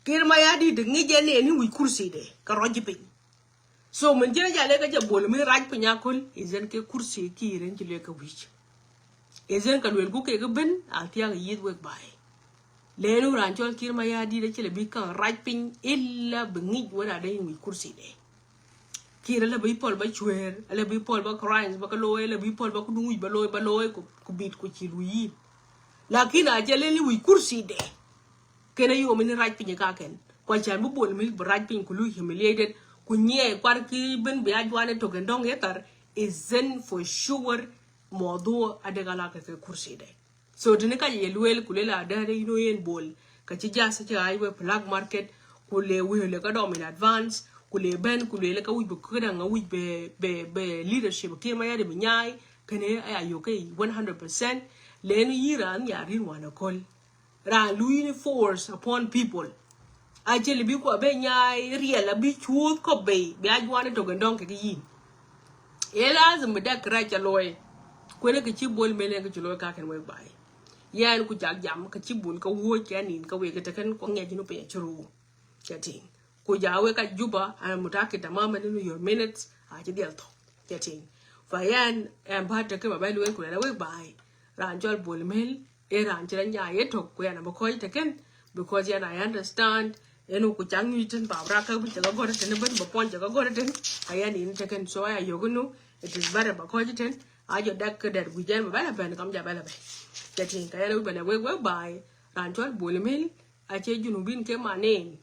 Kiir Mayardit di ŋic ɛn ni wi̱c kursi de ka rɔc ji̱ piny. So min cin a jal lɛ ka jɛ Bol Mel rac piny a köl, is ɛn kɛ kursi Kiir ɛn ci lɛ kɛ wi̱c. Is ɛn ka luel ku kɛ kɛ ben a thiak a yieth wek ba̱a̱y. Lɛn wä raan cɔl Kiir Mayardit a ci lɛ bi kaŋ rac piny ila bi ŋic wä na dee in wi̱c kursi de. Kiir a lɛ bi pɔl ba cueer, a lɛ bi pɔl ba crimes ba ka lo̱o̱, a lɛ bi pɔl ba ku duŋ wi̱c ba lo̱o̱, ba lo̱o̱ ku, ku bit ku ci lu̱c yin. Lakin a jɛ lɛn in wi̱c kursi de. Kɛn a yom in rac piny ka kɛn. Kua can bi Bol Mel bi rac piny ku lu̱c humiliated. Ku nyiɛ kuar ki ben bi a juan ɛ tok ɛn dɔ̱ŋ ɛ thar. Is ɛn for sure mawdhu a dek alaka kɛ kursi de. So tini ka jɛ luel ku lel a dee inɔ yɛn Bol. Ka ci ja̱th ci a iwɛ black market. Ku lɛ wee lɛ ka dɔm in advance. Ku lɛ ben ku lɛ lɛ ka wi̱c bi kädäŋ a wi̱c bɛ, bɛ, bɛ leadership Kiir Mayardit bi nyaay. Kɛn ɛ a yok kɛ one hundred percent. Lɛn yi raan ya rin wan a köl. Raan luyi ni force upon people. A cɛ li bi kua ben nyaay riɛl a bi cuuth kɔ bei bi a juan ni tok in dɔ̱ŋ kɛ ki yin. Ɛ lazim bi dek kɛ rac a loy. Kuɛn kɛ ci Bol Mel ɛn kɛ ci loy ka kɛn wek ba̱a̱y. Yɛn ku jak jam kɛ ci Bol kɛ wuɔ̱c kɛ nin kɛ wek kɛ tekɛn kɔ ŋiɛc ni piny a ci ruu. Kɛ tiŋ. Ku ja wek ka Juba, an mutakid tamaman in your minutes a ci diɛl thok. Kɛ tiŋ. Fa yɛn ɛn ba tekɛ ba bɛ luel ku lɛn a wek ba̱a̱y. Raan cɔl Bol Mel. Ɛ raan ci rɔ nyaay ɛ tok ku yɛn a bä kɔc tekɛn. Because yɛn I understand. Ɛn ku cak nyuc tin ba bra kä bi cɛ kä gɔr tin ben ba puɔn cɛ kä gɔr tin. A yɛn in tekɛn so a yok nu. It is better ba kɔc tin. A jɔ dek kä dɛr guic yɛn ba bɛ la ben kam ja bɛ la ben. Kɛ tiŋ ka yɛn a wi̱c bɛ la wek wek ba̱a̱y. Raan cɔl Bol Mel. A cɛ Junubin kɛ manin.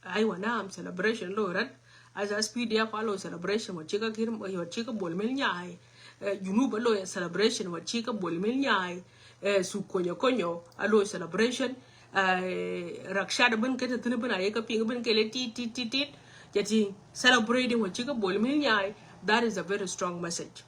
Aiwa, naam, celebration lo rat. As, as S P D F a lo celebration, wat cika Kiir, wat cika Bol Mel nyaay. Eh, Junub a lo celebration, wat cika Bol Mel nyaay. Eh, su konyo konyo a lo celebration. Eh, Rakshad ben kete thini ben a yeka ping ben kele tit, tit, tit, tit. Jati celebrating wat cika Bol Mel nyaay. That is a very strong message.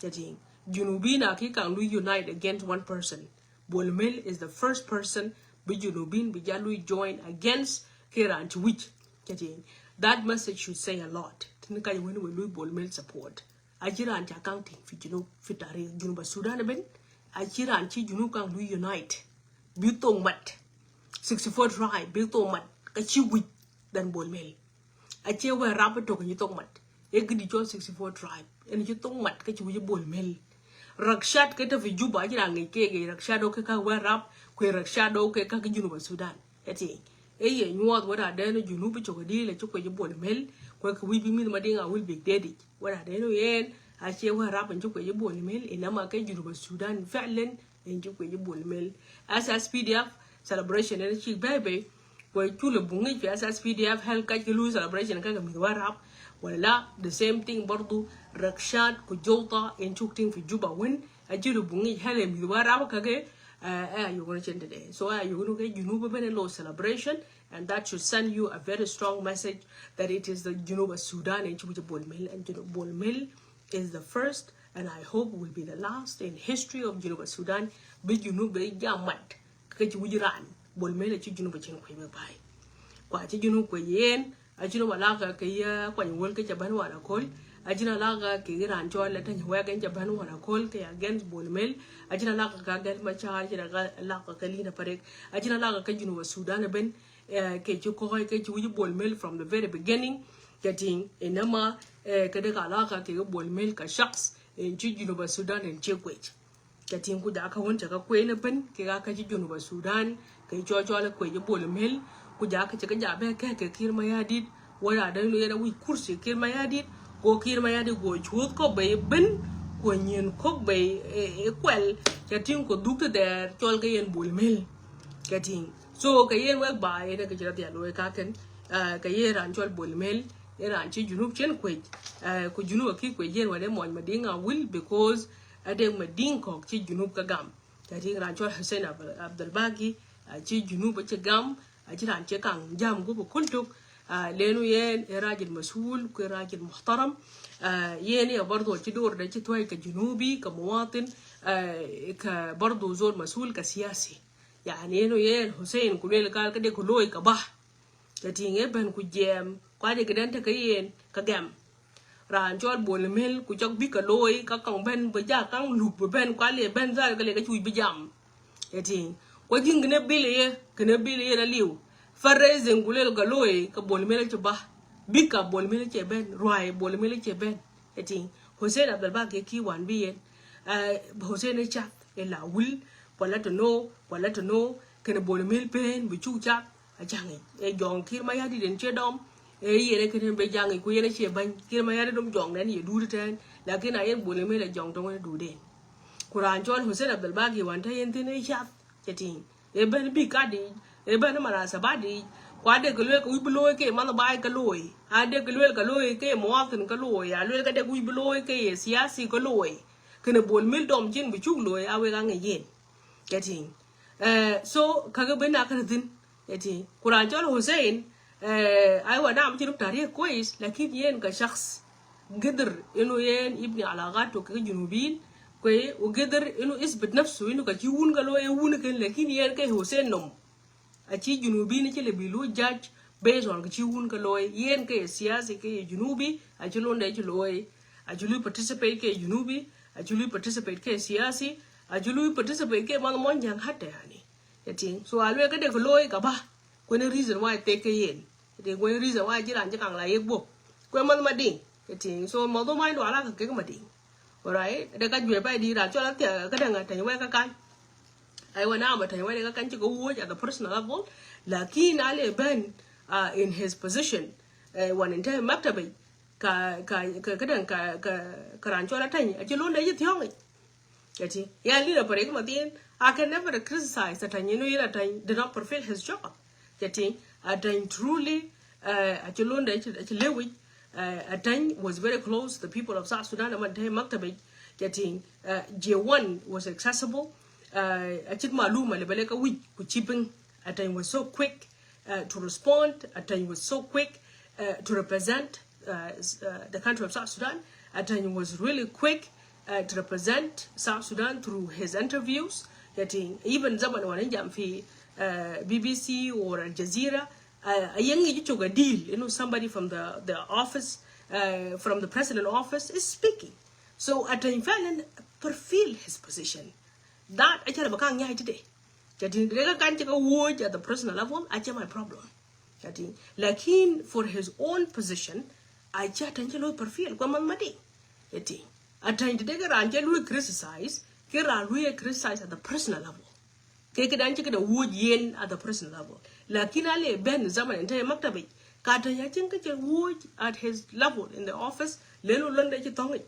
Jati Junubin a ki kan lu unite against one person. Bol Mel is the first person bi Junubin bi jal lui join against kɛ raan ci wi̱c. Kɛ ti, that message should say a lot. Tin ka jɛ wen we lui Bol Mel support. A ci raan ca kaŋ tin fi Junub, fi tarik Junub a Sudan ben. A ci raan ci Junub kaŋ lui unite. Bi thok mat. Sixty-four tribe, bi thok mat. Ka ci wi̱c than Bol Mel. A cie wee rap tok ni thok mat. E gidi cɔl sixty-four tribe. Ɛn ci thok mat kä ci wi̱c Bol Mel. Rakshat kɛ te fi Juba ci ra ŋic kɛ kɛ Rakshat o kɛ ka wee rap. Kɛ Rakshat o kɛ ka ki Junub Sudan. Ɛ ti. E ye nyuɔth wee ra dɛn Junub cok di le ci kɛ ci Bol Mel. Kɛ kɛ wi̱c bi mith ma diŋ a wil big dedi. Wee ra dɛn yɛn. A cie wee rap ɛn ci kɛ ci Bol Mel. Inama kɛ Junub Sudan. Fɛlen. Ɛn ci kuec Bol Mel. As, as S P D F celebration ɛn ci bɛɛbɛ. Kuɛ cul ɛ buŋic fi as, as S P D F hɛl kac ki lu celebration kɛ kɛ mith Warap. Wala the same thing bardu Rakshat ku Jowta ɛn cuk tiŋ fi Juba wen. A cul ɛ buŋic hɛl ɛ mith Warap kɛ kɛ. Ɛ, ɛ, a yuk ni cin today. So, ɛ, a yuk ni kɛ Junub ben lo celebration. And that should send you a very strong message that it is the Junub Sudan ɛn ci wi̱c Bol Mel. And Junub Bol Mel is the first and I hope will be the last in history of Junub Sudan. Bi Junub bi jam mat kä ci wi̱c ran. Bol Mel a ci Junub a cin kuec bɛ bay. Kua ci Junub kuec yen, a Junub a lak kɛ yɛ kuany wäl kɛ cɛ ben wal a kol. A Junub a lak kɛ raan cɔl a teny wɛk in cɛ ben wal a kol kɛ against Bol Mel. A Junub a lak kɛ Riek Machar, a Junub a lak kɛ Lina Parek. A Junub a lak kɛ Junub a Sudan a ben, eh, kɛ ci kɔɔy kɛ ci wi̱c Bol Mel from the very beginning. Kɛ tiŋ inama, eh, kɛ dee ka lak kɛ Bol Mel kɛ shaks in ci Junub a Sudan in ci kuec. Kɛ tiŋ ku jakä wän cɛ kɛ kuëënä ben kɛ kä kä ci Junub a Sudan kɛ cɔl cɔl kuec Bol Mel. Ku jakä cɛ kɛ ja bɛ kɛ kɛ Kiir Mayardit. Wä ra dee nu yɛn a wi̱c kursi Kiir Mayardit. Go Kiir Mayardit go cuoth kɔ bɛ ben. Ku nyin kɔk bɛ, eh, eh, kuɛl. Kɛ tiŋ kɔ dhuk ti dhɛɛr cɔl kɛ yɛn Bol Mel. Kɛ tiŋ. So kɛ yɛn wek ba yɛn kɛ ci rɔ dhial wek kakɛn. Ah, kɛ yɛn ran cɔl Bol Mel. Yɛn ran ci Junub cɛn kuec. Ah, ku Junub a ki kuec yɛn wä dee mɔny Madiŋ a wil because a dee Madiŋ kɔk ci Junub kä gam. Kɛ tiŋ ran cɔl Hussein Abdul, Abdul Bagi, a ci Junub a ci gam, a ci ran ci kaŋ jam gup a kul tuk. Ah, lenu yɛn ɛ rajil masul, ku ɛ rajil muhtaram. Ah, yɛn ɛ bardo ci dor dɛ ci tuay kɛ Junubi, kɛ muwatin, ah, kɛ bardo zol masul, kɛ siyasi. Yani, yenu yɛn Hussein ku lel kal kɛ dee ku loy kɛ ba. Kɛ tiŋ ɛ ben ku jiɛɛm, kua dee kɛ den tekɛ yɛn kɛ gɛm. Raan cɔl Bol Mel ku cɔk bikɛ looi kä kaŋ ben bɛ ja kaŋ luk bɛ ben kua lɛ ben dhal kɛ lɛ kɛ cuc bi jam. Kɛ tiŋ kua jiŋ kɛ ni bil yɛ, kɛ ni bil yɛ na liw. Fundraising ku lel kɛ looi kɛ Bol Mel cɛ ba. Bikɛ Bol Mel cɛ ben, ruac Bol Mel cɛ ben. Kɛ tiŋ Hussein Abdul Bagi kɛ ki wan bi yɛn. Eh, Hussein ɛ cath ɛ la wil, kua la tɛ no, kua la tɛ no, kɛn Bol Mel pen bi cuk cath. A jaŋ ic ɛ jɔŋ Kiir Mayardit in ciɛ dɔm. Ɛ yɛn ɛ kɛn bɛ jaŋ ic ku yɛn ɛ ciɛ bany Kiir Mayardit dom jɔŋ nɛn yɛ duut tɛn. Lakin a yɛn Bol Mel ɛ jɔŋ tɔŋ ɛ duut den. Ku raan cɔl Hussein Abdul Bagi wan te yɛn thin ɛ cath. Cɛ tiŋ ɛ ben bi kat ic, ɛ ben manasabat ic. Kua dee kɛ luel kɛ wi̱c bi looi kɛ man baai kɛ looi. A dee kɛ luel kɛ looi kɛ muwatin kɛ looi. A luel kɛ dee kɛ wi̱c bi looi kɛ siyasi kɛ looi. Kɛn Bol Mel dɔm cin bi cuk looi a wek a ŋɛ yɛn. Kɛ tiŋ. Eh, so, kakä ben a kärä thin. Kɛ tiŋ. Ku raan cɔl Hussein, eh, aywa, naam ci rub tarik kwes, lakin yɛn ka shakhs, gidir inu yɛn ibni alagat kɛ Junubin, kwe, u gidir inu isbit nafsu, inu ka ci wun ka loy wun kɛn, lakin yɛn kɛ Hussein nom. A ci Junubin ci lɛ bi lu judge based on ka ci wun ka loy, yɛn kɛ siyasi kɛ Junubi, a ci londɛ ci loy, a ci lu participate kɛ Junubi, a ci lu participate kɛ siyasi, a ci lu participate kɛ man mɔn jaŋ hatta yani. Kɛ tiŋ. So a luɛ kɛ dee kɛ looi kɛ ba. Kuɛn reason why tek kɛ yɛn. Kɛ tiŋ kuɛn reason why ji̱ ran ji̱ kaŋ la yek buɔk. Kuɛn mɔth Madiŋ. Kɛ tiŋ. So mɔth wä ma̱ny dual a kɛ kek Madiŋ. Alright. Dee ka juɛ pay di ran cɔl a thiak kä dee ŋa tɛny wɛ kä kan. Ay wä na mɛ tɛny wɛ dee kä kan ci kɛ wuɔ̱c at the personal level. Lakin a lɛ ben, uh, in his position. Eh, wan in te maktabi. Ka, ka, ka, ka dee ka, ka, ka ran cɔl a tɛny. A ci lon dee ji̱ thiɔ̱ŋ ic. Kɛ tiŋ. Yan Lina Parek ma thin, I can never criticize Atany, you know, Atany did not fulfill his job. Kɛ tiŋ. Atany truly, uh, a ci londɛ, a ci lewich, uh, Atany was very close to the people of South Sudan, a man te maktabi. Kɛ tiŋ. Uh, J one was accessible. Uh, a ci maluma lɛ bɛ lɛ ka wi̱c ku ci piŋ. Atany was so quick, uh, to respond. Atany was so quick, uh, to represent, uh, s-, uh, the country of South Sudan. Atany was really quick, uh, to represent South Sudan through his interviews. Kɛ tiŋ, even zaman wan in jam fi, uh, B B C or Al Jazeera, uh, a yɛn ŋi̱i̱c cok a deal, you know, somebody from the, the office, uh, from the president office is speaking. So Atany fɛlɛn fulfill his position. That a cɛ rɛ bɛ kaŋ nya̱a̱c ti dee. Kɛ tiŋ, dee kä kan ci kɛ wuɔ̱c at the personal level, a cɛ my problem. Kɛ tiŋ, lakin for his own position, a cɛ Atany cɛ lo̱ fulfill, kuɛ mɔth Madiŋ. Kɛ tiŋ, Atany ti dee kä ran cɛ lo̱ criticize, kɛ ran lo̱ criticize at the personal level. Kɛ kɛ dan ci kɛ dee wuɔ̱c yɛn at the personal level. Lakin a lɛ ben zaman in te maktabi, ka Atany a cin kä cɛ wuɔ̱c at his level in the office, lɛn wä lon dee ci thɔŋ ic.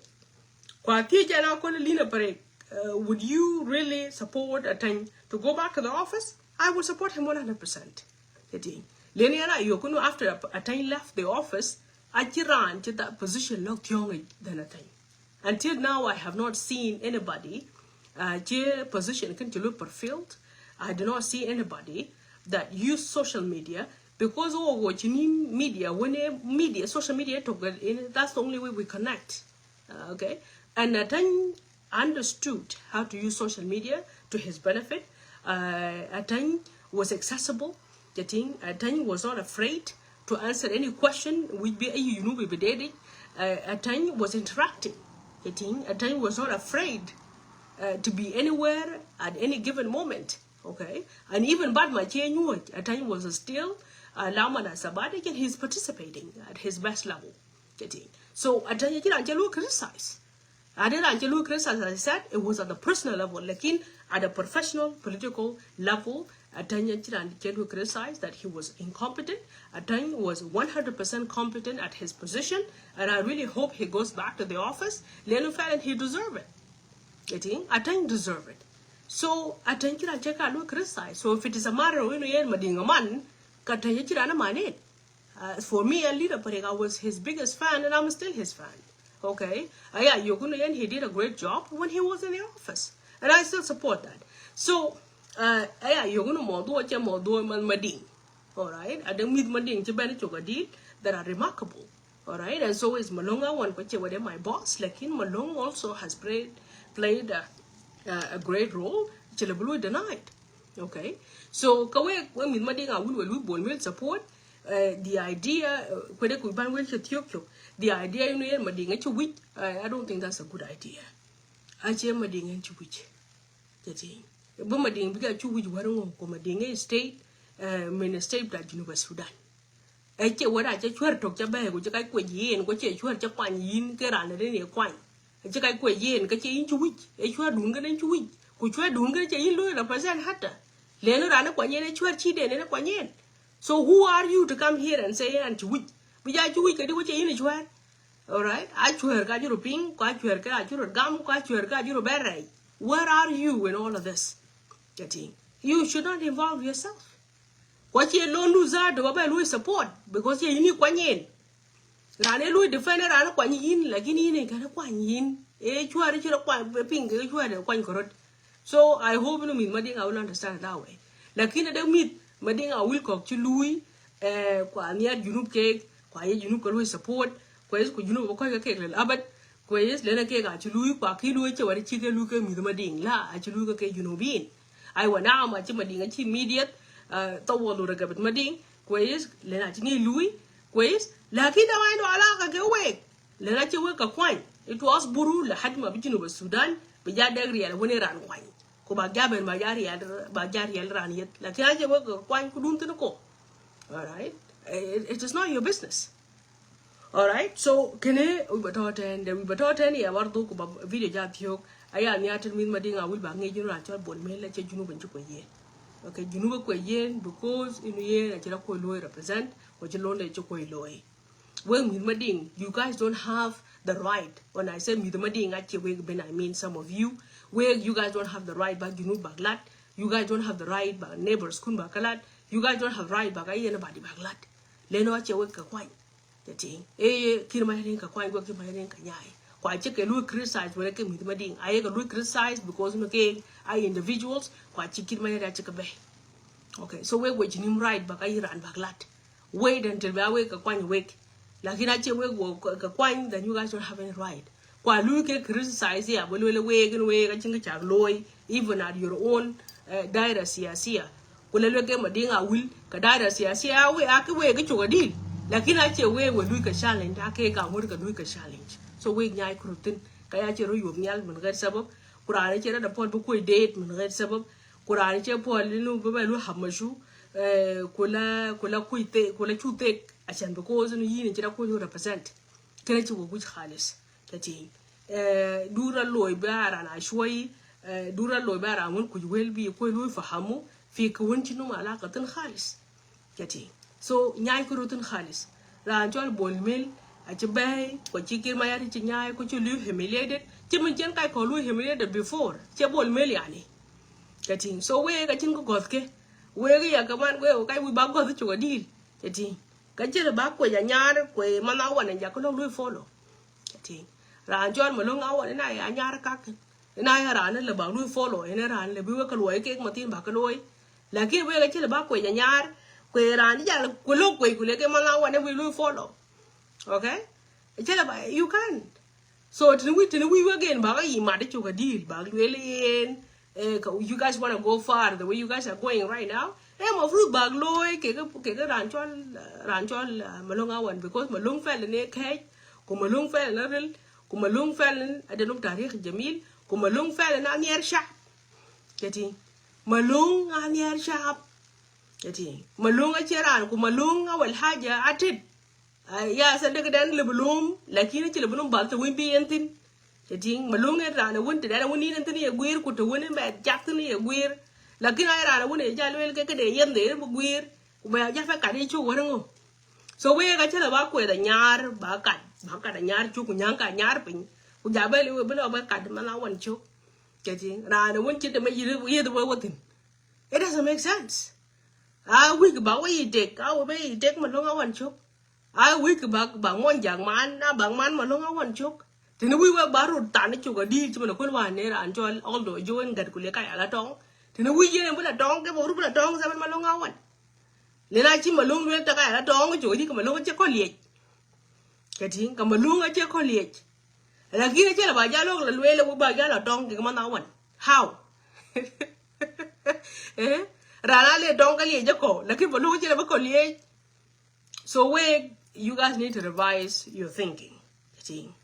Kua thiec jɛn a kɔn Lina Parek, uh, would you really support Atany to go back to the office? I will support him one hundred percent. Kɛ tiŋ. Leni yɛn a yɔk kunu after At-, Atany left the office, a ci ran ci that position lɔk thiɔŋ ic than Atany. Until now, I have not seen anybody, uh, ci position kɛn ci lo̱ fulfilled. I do not see anybody that use social media because wä wä ci ni media, when a media, social media talk, that's the only way we connect. Uh, okay? And Atany understood how to use social media to his benefit. Uh, Atany was accessible. Getting Atany was not afraid to answer any question which bi ayi Junub bi did it. Uh, Atany was interacting. Getting Atany was not afraid uh, to be anywhere at any given moment. Okay, and even bad ma change, Atany was still uh, Laman Asabadi, and he's participating at his best level. Getting so Atany, you know, criticize. I didn't actually criticize, as I said, it was at the personal level. Lakin at the professional, political level, Atany, you know, criticize that he was incompetent. Atany was one hundred percent competent at his position, and I really hope he goes back to the office. Lanu Fallon, he deserve it. Getting Atany deserve it. So Atany, you know, check out criticize. So if it is a matter of, you know, Mading a man, Atany, you know, man in. Uh, for me, a leader, but I was his biggest fan, and I'm still his fan. Okay? Aya, you're gonna, and he did a great job when he was in the office, and I still support that. So, uh, aya, you're gonna modo, che modo man Mading. All right? I don't meet Mading, che ben choga did that are remarkable. All right? And so is Malonga one, which were my boss. Lakin Malong also has played played a, a great role. Chile blue denied. Okay? So, kawe, we meet Mading, I will, will we bol support. Uh, the idea, uh, kwede ku ban wel cɛ thiok cok. The idea, you know, Mading a ci wic. I, I don't think that's a good idea. A cɛ Mading a ci wic. Jadi, bu Mading bi ka ci wic war ngo ko Mading a state, uh, min state da Junub Sudan. Ɛ cɛ wä da cɛ cuɛr tok cɛ bɛ ko cɛ ka kuɛ yin ko cɛ cuɛr cɛ kwany yin ke ran de ne kwany. Ɛ cɛ ka kuɛ yin ke cɛ yin ci wic. Ɛ cuɛr dun ke ne ci wic. Ku cuɛr dun ke cɛ yin lo represent hatta. Lenu ran kwany yin ɛ cuɛr ci de ne kwany yin. So who are you to come here and say an ci wic? Bi ja ci wic ke di wä cɛ yin cuɛr. All right? A cuɛr ka juro ping, ka cuɛr ka juro gam, ka cuɛr ka juro bɛrɛ. Where are you in all of this? Getting you should not involve yourself. Kwa cie lon du za do ba lu support because ye ini kwany yin. Ran e lu defend ran kwany yin, lakin yin e kan kwany yin. E cuɛr ci kwany ping ke cuɛr kwany korot. So I hope, you know, meet Mading I will understand that way. Lakin ada meet Mading I will kok ci lui, eh, kwa niar Junub ke, kwa ye Junub ke lu support, kwa is ku Junub ko ke ke lel abad, kwa is lena ke ga ci lui kwa ki lui ce wari ci ke lu ke meet Mading la a ci lu ke ke Junubin. Ai wa naam a ci Mading a ci immediate, uh, tawal u ragabit Mading, kwes, lena ci ngi lui, kwes, lakin da wain wala ka ke wek. Lena ci wek ka kwany. It was buru la had ma bi Junub Sudan, bi ja deg riel wani ran kwany. Ko ba ja ben ba ja riel, ba ja riel ran yet. Lakin a ci wek ka kwany ku dun tin ko. All right? It, it is not your business. All right, so kene wi ba tɔ tɛn de, wi ba tɔ tɛn ya war duk ba video ja thiok. Aya ni atel min Mading a wil ba ngi jinu ran chol Bol Mel la che Junub en chukwe ye. Okay, Junub kwe ye because inu ye na chira kwe loy represent, ko chi londe chukwe loy. We min Mading, you guys don't have the right. When I say min Mading, a che we ben, I mean some of you. We, you guys don't have the right ba Junub ba glad. You guys don't have the right ba neighbors kun ba glad. You guys don't have right ba ka anybody ba glad. Leno a che we ka kwany. Getting e Kiir Mayardit ka kwany gua Kiir Mayardit ka nyai. Kwa ci ke lu criticize wala ke mit Mading. Aye ke lu criticize because mi ke a individuals. Kwa ci Kiir Mayardit a ci ke be. Okay, so we we jinim right ba ka Iran ba glad. Wait until ba we ka kwany wek. Lakin a ci we go ka kwany, then you guys don't have any right. Kwa lu ke criticize ya wala wala wek and wek a ci ngi chak loy even at your own, uh, daira siyasiya. Ku lɛ luek ke Mading a wil ka daira siyasiya a wek a ki wek ki cok a dil. Lakin a ce wek wek lui ka challenge, a ke ka ŋuɔt ka lui ka challenge. So wek nyai ku rut thin ka ya ce ro yuɔp nhial min ɣet sabab. Ku raan ce rat a puɔl bi kuec deet min ɣet sabab. Ku raan ce puɔl inu bi bɛ lu hap macu, eh, ku la, ku la kuc thek, ku la cu thek. Acan because inu yin ci ra kuc represent. Kene ci wek wic khalis. Getting, eh, dura loy ba ran a shwai, eh, dura loy ba ran wun kuj wel bi kuj lui fahamu fi ka wun ci numa alaka tin khalis. Getting, so nyai kuru tin khalis. Ran chol Bol Mel a ci bay, kwa ci Kiir Mayardit ci nyai, kwa ci lui humiliated. Ci min cen kai ko lui humiliated before. Ci Bol Mel yani. Getting, so we ka cin ko goth ke. We ka ya kaman we ka wi ba goth ci wa dil. Getting, ka ci ba kwe ja nyar kwe mana wan ja ko lui follow. Getting, ran chol Malong a wan na ya nyar kak. Na ya ran le ba lui follow, ene ran le bi we ka loy ke matin ba ka loy. Lakin we ka ci ba kwe ja nyar kwe ran ja ku lo kwe ku le ke mana wan we lui follow. Okay? Ci ba, you can't. So tini wi, tini wi again ba ka yi mat cok a dil ba luel yen. Eh, ka, you guys wanna go far the way you guys are going right now. Ɛ mafrut bak looi kɛ kɛ kɛ ran cɔl, ran cɔl, uh, Malong Awan, because Malong fɛl ni kɛc, ku Malong fɛl ni ril, ku Malong fɛl ni adɛn uk tarikh jamil, ku Malong fɛl ni aniɛr shap. Kɛ ti Malong aniɛr shap. Kɛ ti Malong a cɛ ran, ku Malong a wal haja atit. Ya sɛ dek dɛn lɛ bi lom, lakin ci lɛ bi lom bal te win bi yɛn thin. Kɛ ti Malong ɛ ran a win te dɛn a win ni yɛn thin yɛ guir, ku te win mɛ jak thin yɛ guir. Lakin a ran a win yɛ jal wel kɛ kɛ de yɛn de bi guir. Ku bɛ a jal fɛ kat i̱ cuk wär ŋo. So wee ka cä lɛ ba kuɛth a nyar, ba kat, ba kat a nyar cuk, ku nyaŋ ka nyar piny. Ku ja bɛ li wee bi lɔ bɛ kat man a wan cuk. Kɛ ti ran a win ci te mɛ yith wee wä thin. It doesn't make sense. A wi̱c ba wä yi tek, a wä bɛ yi tek Malong Awan cuk. A wi̱c ba, ba muɔny jak man, a ba man Malong Awan cuk. Tini wi̱c wä ba rut than cuk a di ci mɛ lɛ kuäl wan ni ran cɔl, although jo in gat ku lɛ ka ya la tɔŋ. Tini wi̱c yɛn bi la tɔŋ, kɛ bä rut bi la tɔŋ sɛ mɛ Malong Awan. Lɛ na ci Malong luel tɛ ka ya la tɔŋ cuk a di, kɛ Malong cɛ kɔ liec. Kɛ ti kɛ Malong cɛ kɔ liec. Lakin cɛ lɛ ba jal wä la luel wä ba jal la tɔŋ kɛ man Awan. How? Eh? Ran a lɛ tɔŋ kɛ liec jɛ kɔ, lakin Malong cɛ lɛ ba kɔ liec. So we, you guys need to revise your thinking. Kɛ ti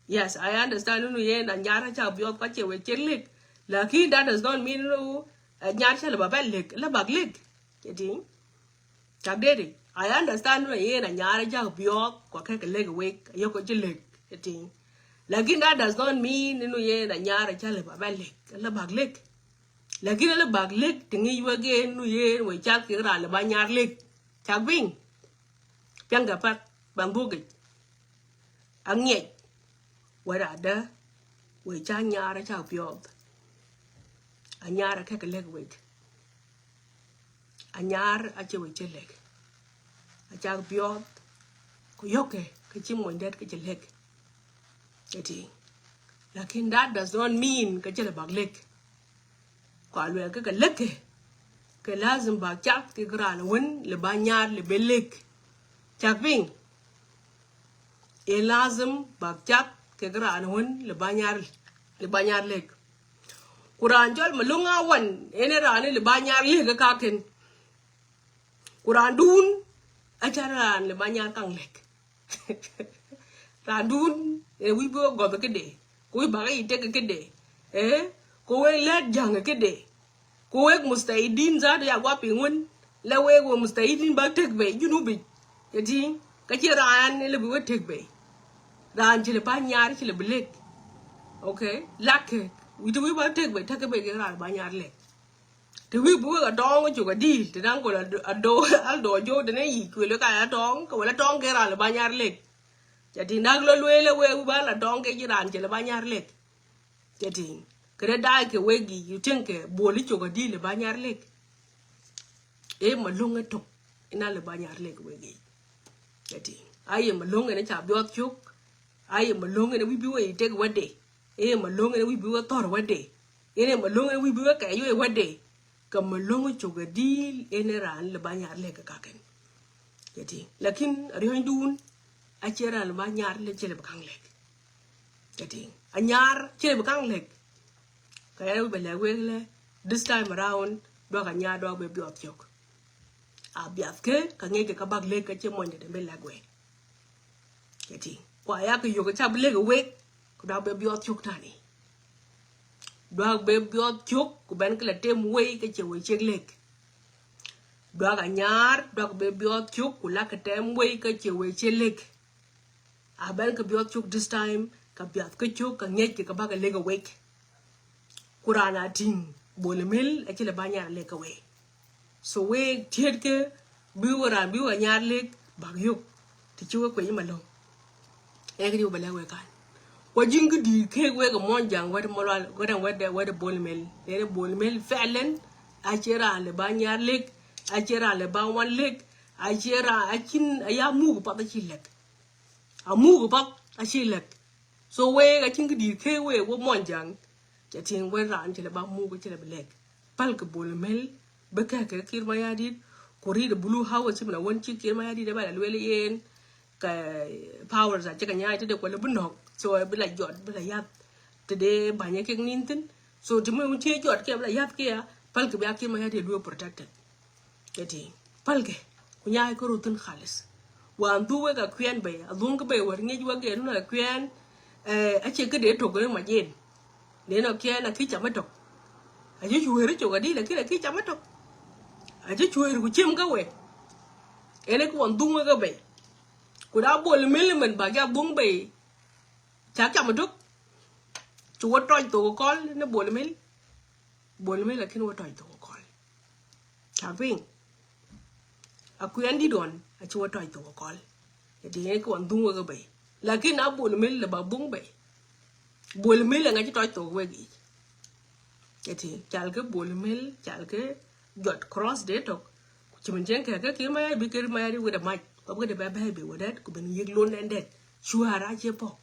Yes, I understand inu yɛn a nyar a cak biɔth kɔ cɛ wek cɛ lek. Lakin that does not mean inu a nyar cɛ lɛ ba bɛ lek, lɛ bak lek. Kɛ ti cak dee di. I understand inu yɛn a nyar a cak biɔth kɔ kɛ kɛ lek wek, yɛ kɔ cɛ lek. Kɛ ti Lakin that does not mean inu yɛn a nyar a cak lɛ ba bɛ lek, lɛ bak lek. Lakin lɛ bak lek ti ŋi̱i̱c wek yɛn inu yɛn wek cak kɛ ran lɛ ba nyar lek. Cak piny. Piɛŋkɛ path ban dhuɔ̱kic. A ŋiɛc wä radä wee ca nyar a cak piɔth. A nyar a kɛk lek wek. A nyar a cɛ wee cɛ lek. A cak piɔth. Ku yɔkɛ kɛ ci muɔny dɛt kɛ cɛ lek. Kɛ ti. Lakin that does not mean kɛ cɛ lɛ bak lek. Kua luɛl kɛ kɛ lek kɛ, kɛ lazim bak cak kɛ kɛ ran wän lɛ ba nyar lɛ bɛ lek. Cak piny. Ɛ lazim bak cak kɛ kɛ ran wän lɛ ba nyar, lɛ ba nyar lek. Ku ran cɔl Malong Awan ɛn ɛ ran lɛ ba nyar lek kä ka̱kɛn. Ku ran dun a ca ran lɛ ba nyar kaŋ lek. Randun ɛ wi̱c bi wä gɔth kädɛ, kɛ wi̱c bakɛ yi tek kädɛ, eh, kɛ wek lät ja̱ŋ kädɛ, kɛ wek mustahidin zatu ya gua̱ piŋ wän, lɛ wek wä mustahidin bak tek bɛ Junubic. Kɛ ti kä ci raan lɛ bi wä tek bɛ. Raan ci lɛ pa nyar ci lɛ bi lek. Okay, lakɛ wi̱c ti wi̱c bak tek bɛ, tekɛ bɛ kɛ raan ba nyar lek. Ti wi̱i̱ bi wek a tɔ̱ɔ̱ŋ cok a di̱i̱l ti naŋ kol a do, a do, a do jo ti ne yic kuël wek a tɔ̱ɔ̱ŋ kɛ wala tɔ̱ɔ̱ŋ kɛ ran lɛ ba nyar lek. Ca ti nak lɔ lueel wek wi̱i̱ ba la tɔ̱ɔ̱ŋ kɛ ji̱ ran cɛ lɛ ba nyar lek. Ca ti kɛ rɛ da̱a̱c kɛ wek yic yu tieŋ kɛ buɔl i̱ cok a di̱i̱l lɛ ba nyar lek. Ëë Malong ɛ tok ina lɛ ba nyar lek wek yic. Ca ti a yɛ Malong ɛn ca biɔth cok. A yɛ Malong ɛn wi̱i̱ bi wek yi tek wetdɛ. Ëë Malong ɛn wi̱i̱ bi wek thɔr wetdɛ. Ëë Malong ɛn wi̱i̱ bi wek kɛɛc wek wetdɛ. Kɛ Malong cok a di̱i̱l ɛn ran lɛ ba nyar lek kɛ kakɛn. Ca ti lakin a riɔ̱nydun a cɛ ran lɛ ba nyar lek cɛ lɛ bi kaŋ lek. Ca ti a nyar cɛ lɛ bi kaŋ lek. Kɛ yɛn wi̱i̱ bɛ lɛk wek lɛ this time around duak a nyar duak bɛ biɔth cok. A biath kɛ kɛ ŋi̱eec kɛ kɛ bak lek kɛ cɛ muɔ̱ny dee dee mi lɛk wee. Kɛ ti kua yak kɛ yök kɛ ca bi lek kɛ wek kɛ duak bɛ biɔth cok tani. Duak bɛ biɔth cok ku ben kɛ lɛ tem wei kɛ cɛ wee cek lek. Duak a nyar duak bɛ biɔth cok ku lak kɛ tem wei kɛ cɛ wee cek lek. A ben kɛ biɔth cok this time kɛ biath kɛ cok kɛ ŋi̱eec kɛ kɛ bak kɛ lek kɛ wek. Ku raan a ti̱ŋ Bol Mel a ci lɛ ba nyar lek kɛ wee. So wek tiet kɛ bi wä ran bi wä nyar lek bak yok. Ti ci wek kuec Malong. Ɛ kɛ di wä bɛ lɛk wek kan. Kua ji̱n kä di̱i̱t kek wek kɛ muɔ̱ny ja̱ŋ wet mɔlual wet wet wet Bol Mel. Ɛ Bol Mel fɛlɛn a ci ran lɛ ba nyar lek. A ci ran lɛ ba wan lek. A ci ran a cin a ya muk path a ci lek. A muk path a ci lek. So wek a cin kä di̱i̱t kek wek wä muɔ̱ny ja̱ŋ. Ca tiŋ wek ran ci lɛ ba muk ci lɛ bi lek. Pal kɛ Bol Mel. Bä kɛ kɛ Kiir Mayardit ku ri̱t Blue House ci min a wän ci Kiir Mayardit ɛ bɛ la luel yɛn kɛ powers a ci kɛ nyaay ti dee kuɛ lɛ bi nɔk. So bi la jɔt bi la yath ti dee ba̱nyɛ kek nin thin. So ti mi wun ci jɔt kiɛ bi la yath kiɛ pal kɛ bia Kiir Mayardit duel protected. Kɛ ti pälkɛ ku nyaay kä ruthin khalis. Wan dhuk wek a kuɛn bɛy a dhuŋ kä bɛy wär ŋi̱ec wek gɛn wun a kuɛn. Ɛ a ciɛ kä dee tok ni ma jiɛn. Dee nɔ kiɛn a ki cam a tok. A ci cueeri cok a di lakin a ki cam a tok. A ci cueeri ku ciem kä wek. Ɛn ɛ ki wan dhuŋ wek a bɛy. Ku da bol mil mɛn ba ja dhuŋ bɛy. Ca cam a tok. Cu wä tɔc thok kɔl ni bol mil. Bol mil lakin wä tɔc thok kɔl. Ca piŋ. A kuɛn dit ɣɔn a ci wä tɔc thok kɔl. Ɛ ti ŋäc kɛ wan dhuŋ wek bɛy. Lakin a bol mil lɛ ba dhuŋ bɛy. Bol mil lɛ ŋa̱c ci tɔc thok wek i̱. Ɛ ti cal kɛ bol mil cal kɛ jɔt cross dee tɔk. Ci min cieŋ kɛ kɛ kir ma ya bi kir ma ya di wet a mac kɔp kɛ dee bɛ bɛ bi wet dɛt ku ben yiek lon ɛn dɛt. Cuaar a cie pɔk.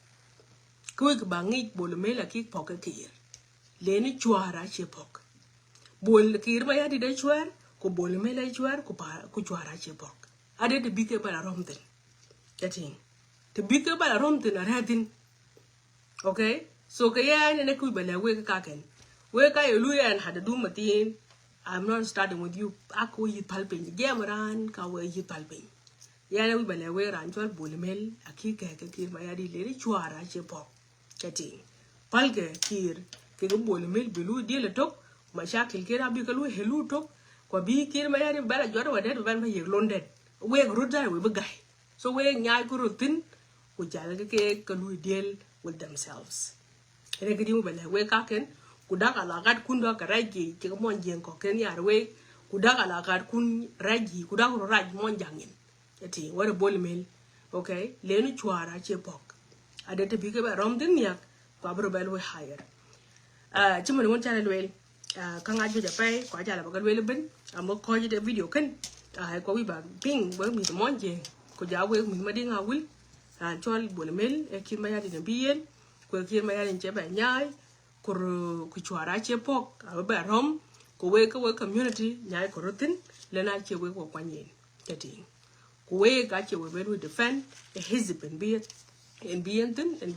Kä wek ba ŋic bol mil a kik pɔk kɛ kir. Leni cuaar a cie pɔk. Bol kir ma ya di dee cuaar ku bol mil a cuaar ku pa ku cuaar a cie pɔk. A dee te bi kɛ bal a rɔm thin. Ɛ ti te bi kɛ bal a rɔm thin a rɛth thin. Okay, so kɛ yɛn ɛn ɛ kui̱ bɛ lɛ wek kakɛn. Wek ka yɛ lu yɛn had a dum a thin. I'm not starting with you. A ko yi̱th pal piny jɛm ran ka wek yi̱th pal piny. Yɛn ɛ wi̱ bɛ lɛ wek ran cual bol mel a ki kɛ kɛ kir ma ya di leri cuar a ce pɔk. Kɛ ti pal kɛ kir kɛ kɛ bol mel bi lu diel a tok. Ma shakil kir a bi kɛ lu helu tok. Kwa bi kir ma ya di bɛ la jɔt wa det bɛ bɛ yek lon det. Wek rut dai wek bi gai. So wek nyaay ku rut thin ku jal kɛ kɛ kɛ lu deal with themselves. Rɛ kɛ di mu bɛ lɛ wek kakɛn ku dak a la gat kun dɔ kɛ raj gi kɛ mɔn jiɛn kɔ kɛn yar wek ku dak a la gat kun raj gi ku dak ru raj mɔn jang in. Ɛ ti wɛrɛ bol mel. Okay, lenu cuara ce pɔk. A det te bi kɛ bɛ rɔm thin niak. Kua bi rɔ bɛ luɔi higher. Ci mɛn wun canɛ luel. Kä ŋa̱c juɔc apɛi kua ca la bä kɛ luel ben. Amä kɔc de video kän. Ai kua wi̱c ba piŋ wek mi̱th mɔn jiɛn ku ja wek mi̱th ma diŋ a wil. Ran cɔl bol mel ɛ kir ma yadin bi yen. Kuɛ kir ma yadin cɛ bɛ nyaai. Kur ku cuara ce pɔk a bä bɛ rɔm. Ku wek kä wek community nyaai kɛ ruthin lena ce wek wä kuany yen. Cɛ tiŋ ku wek a ce wek ben wi defend ɛ hizib en bi yen thin.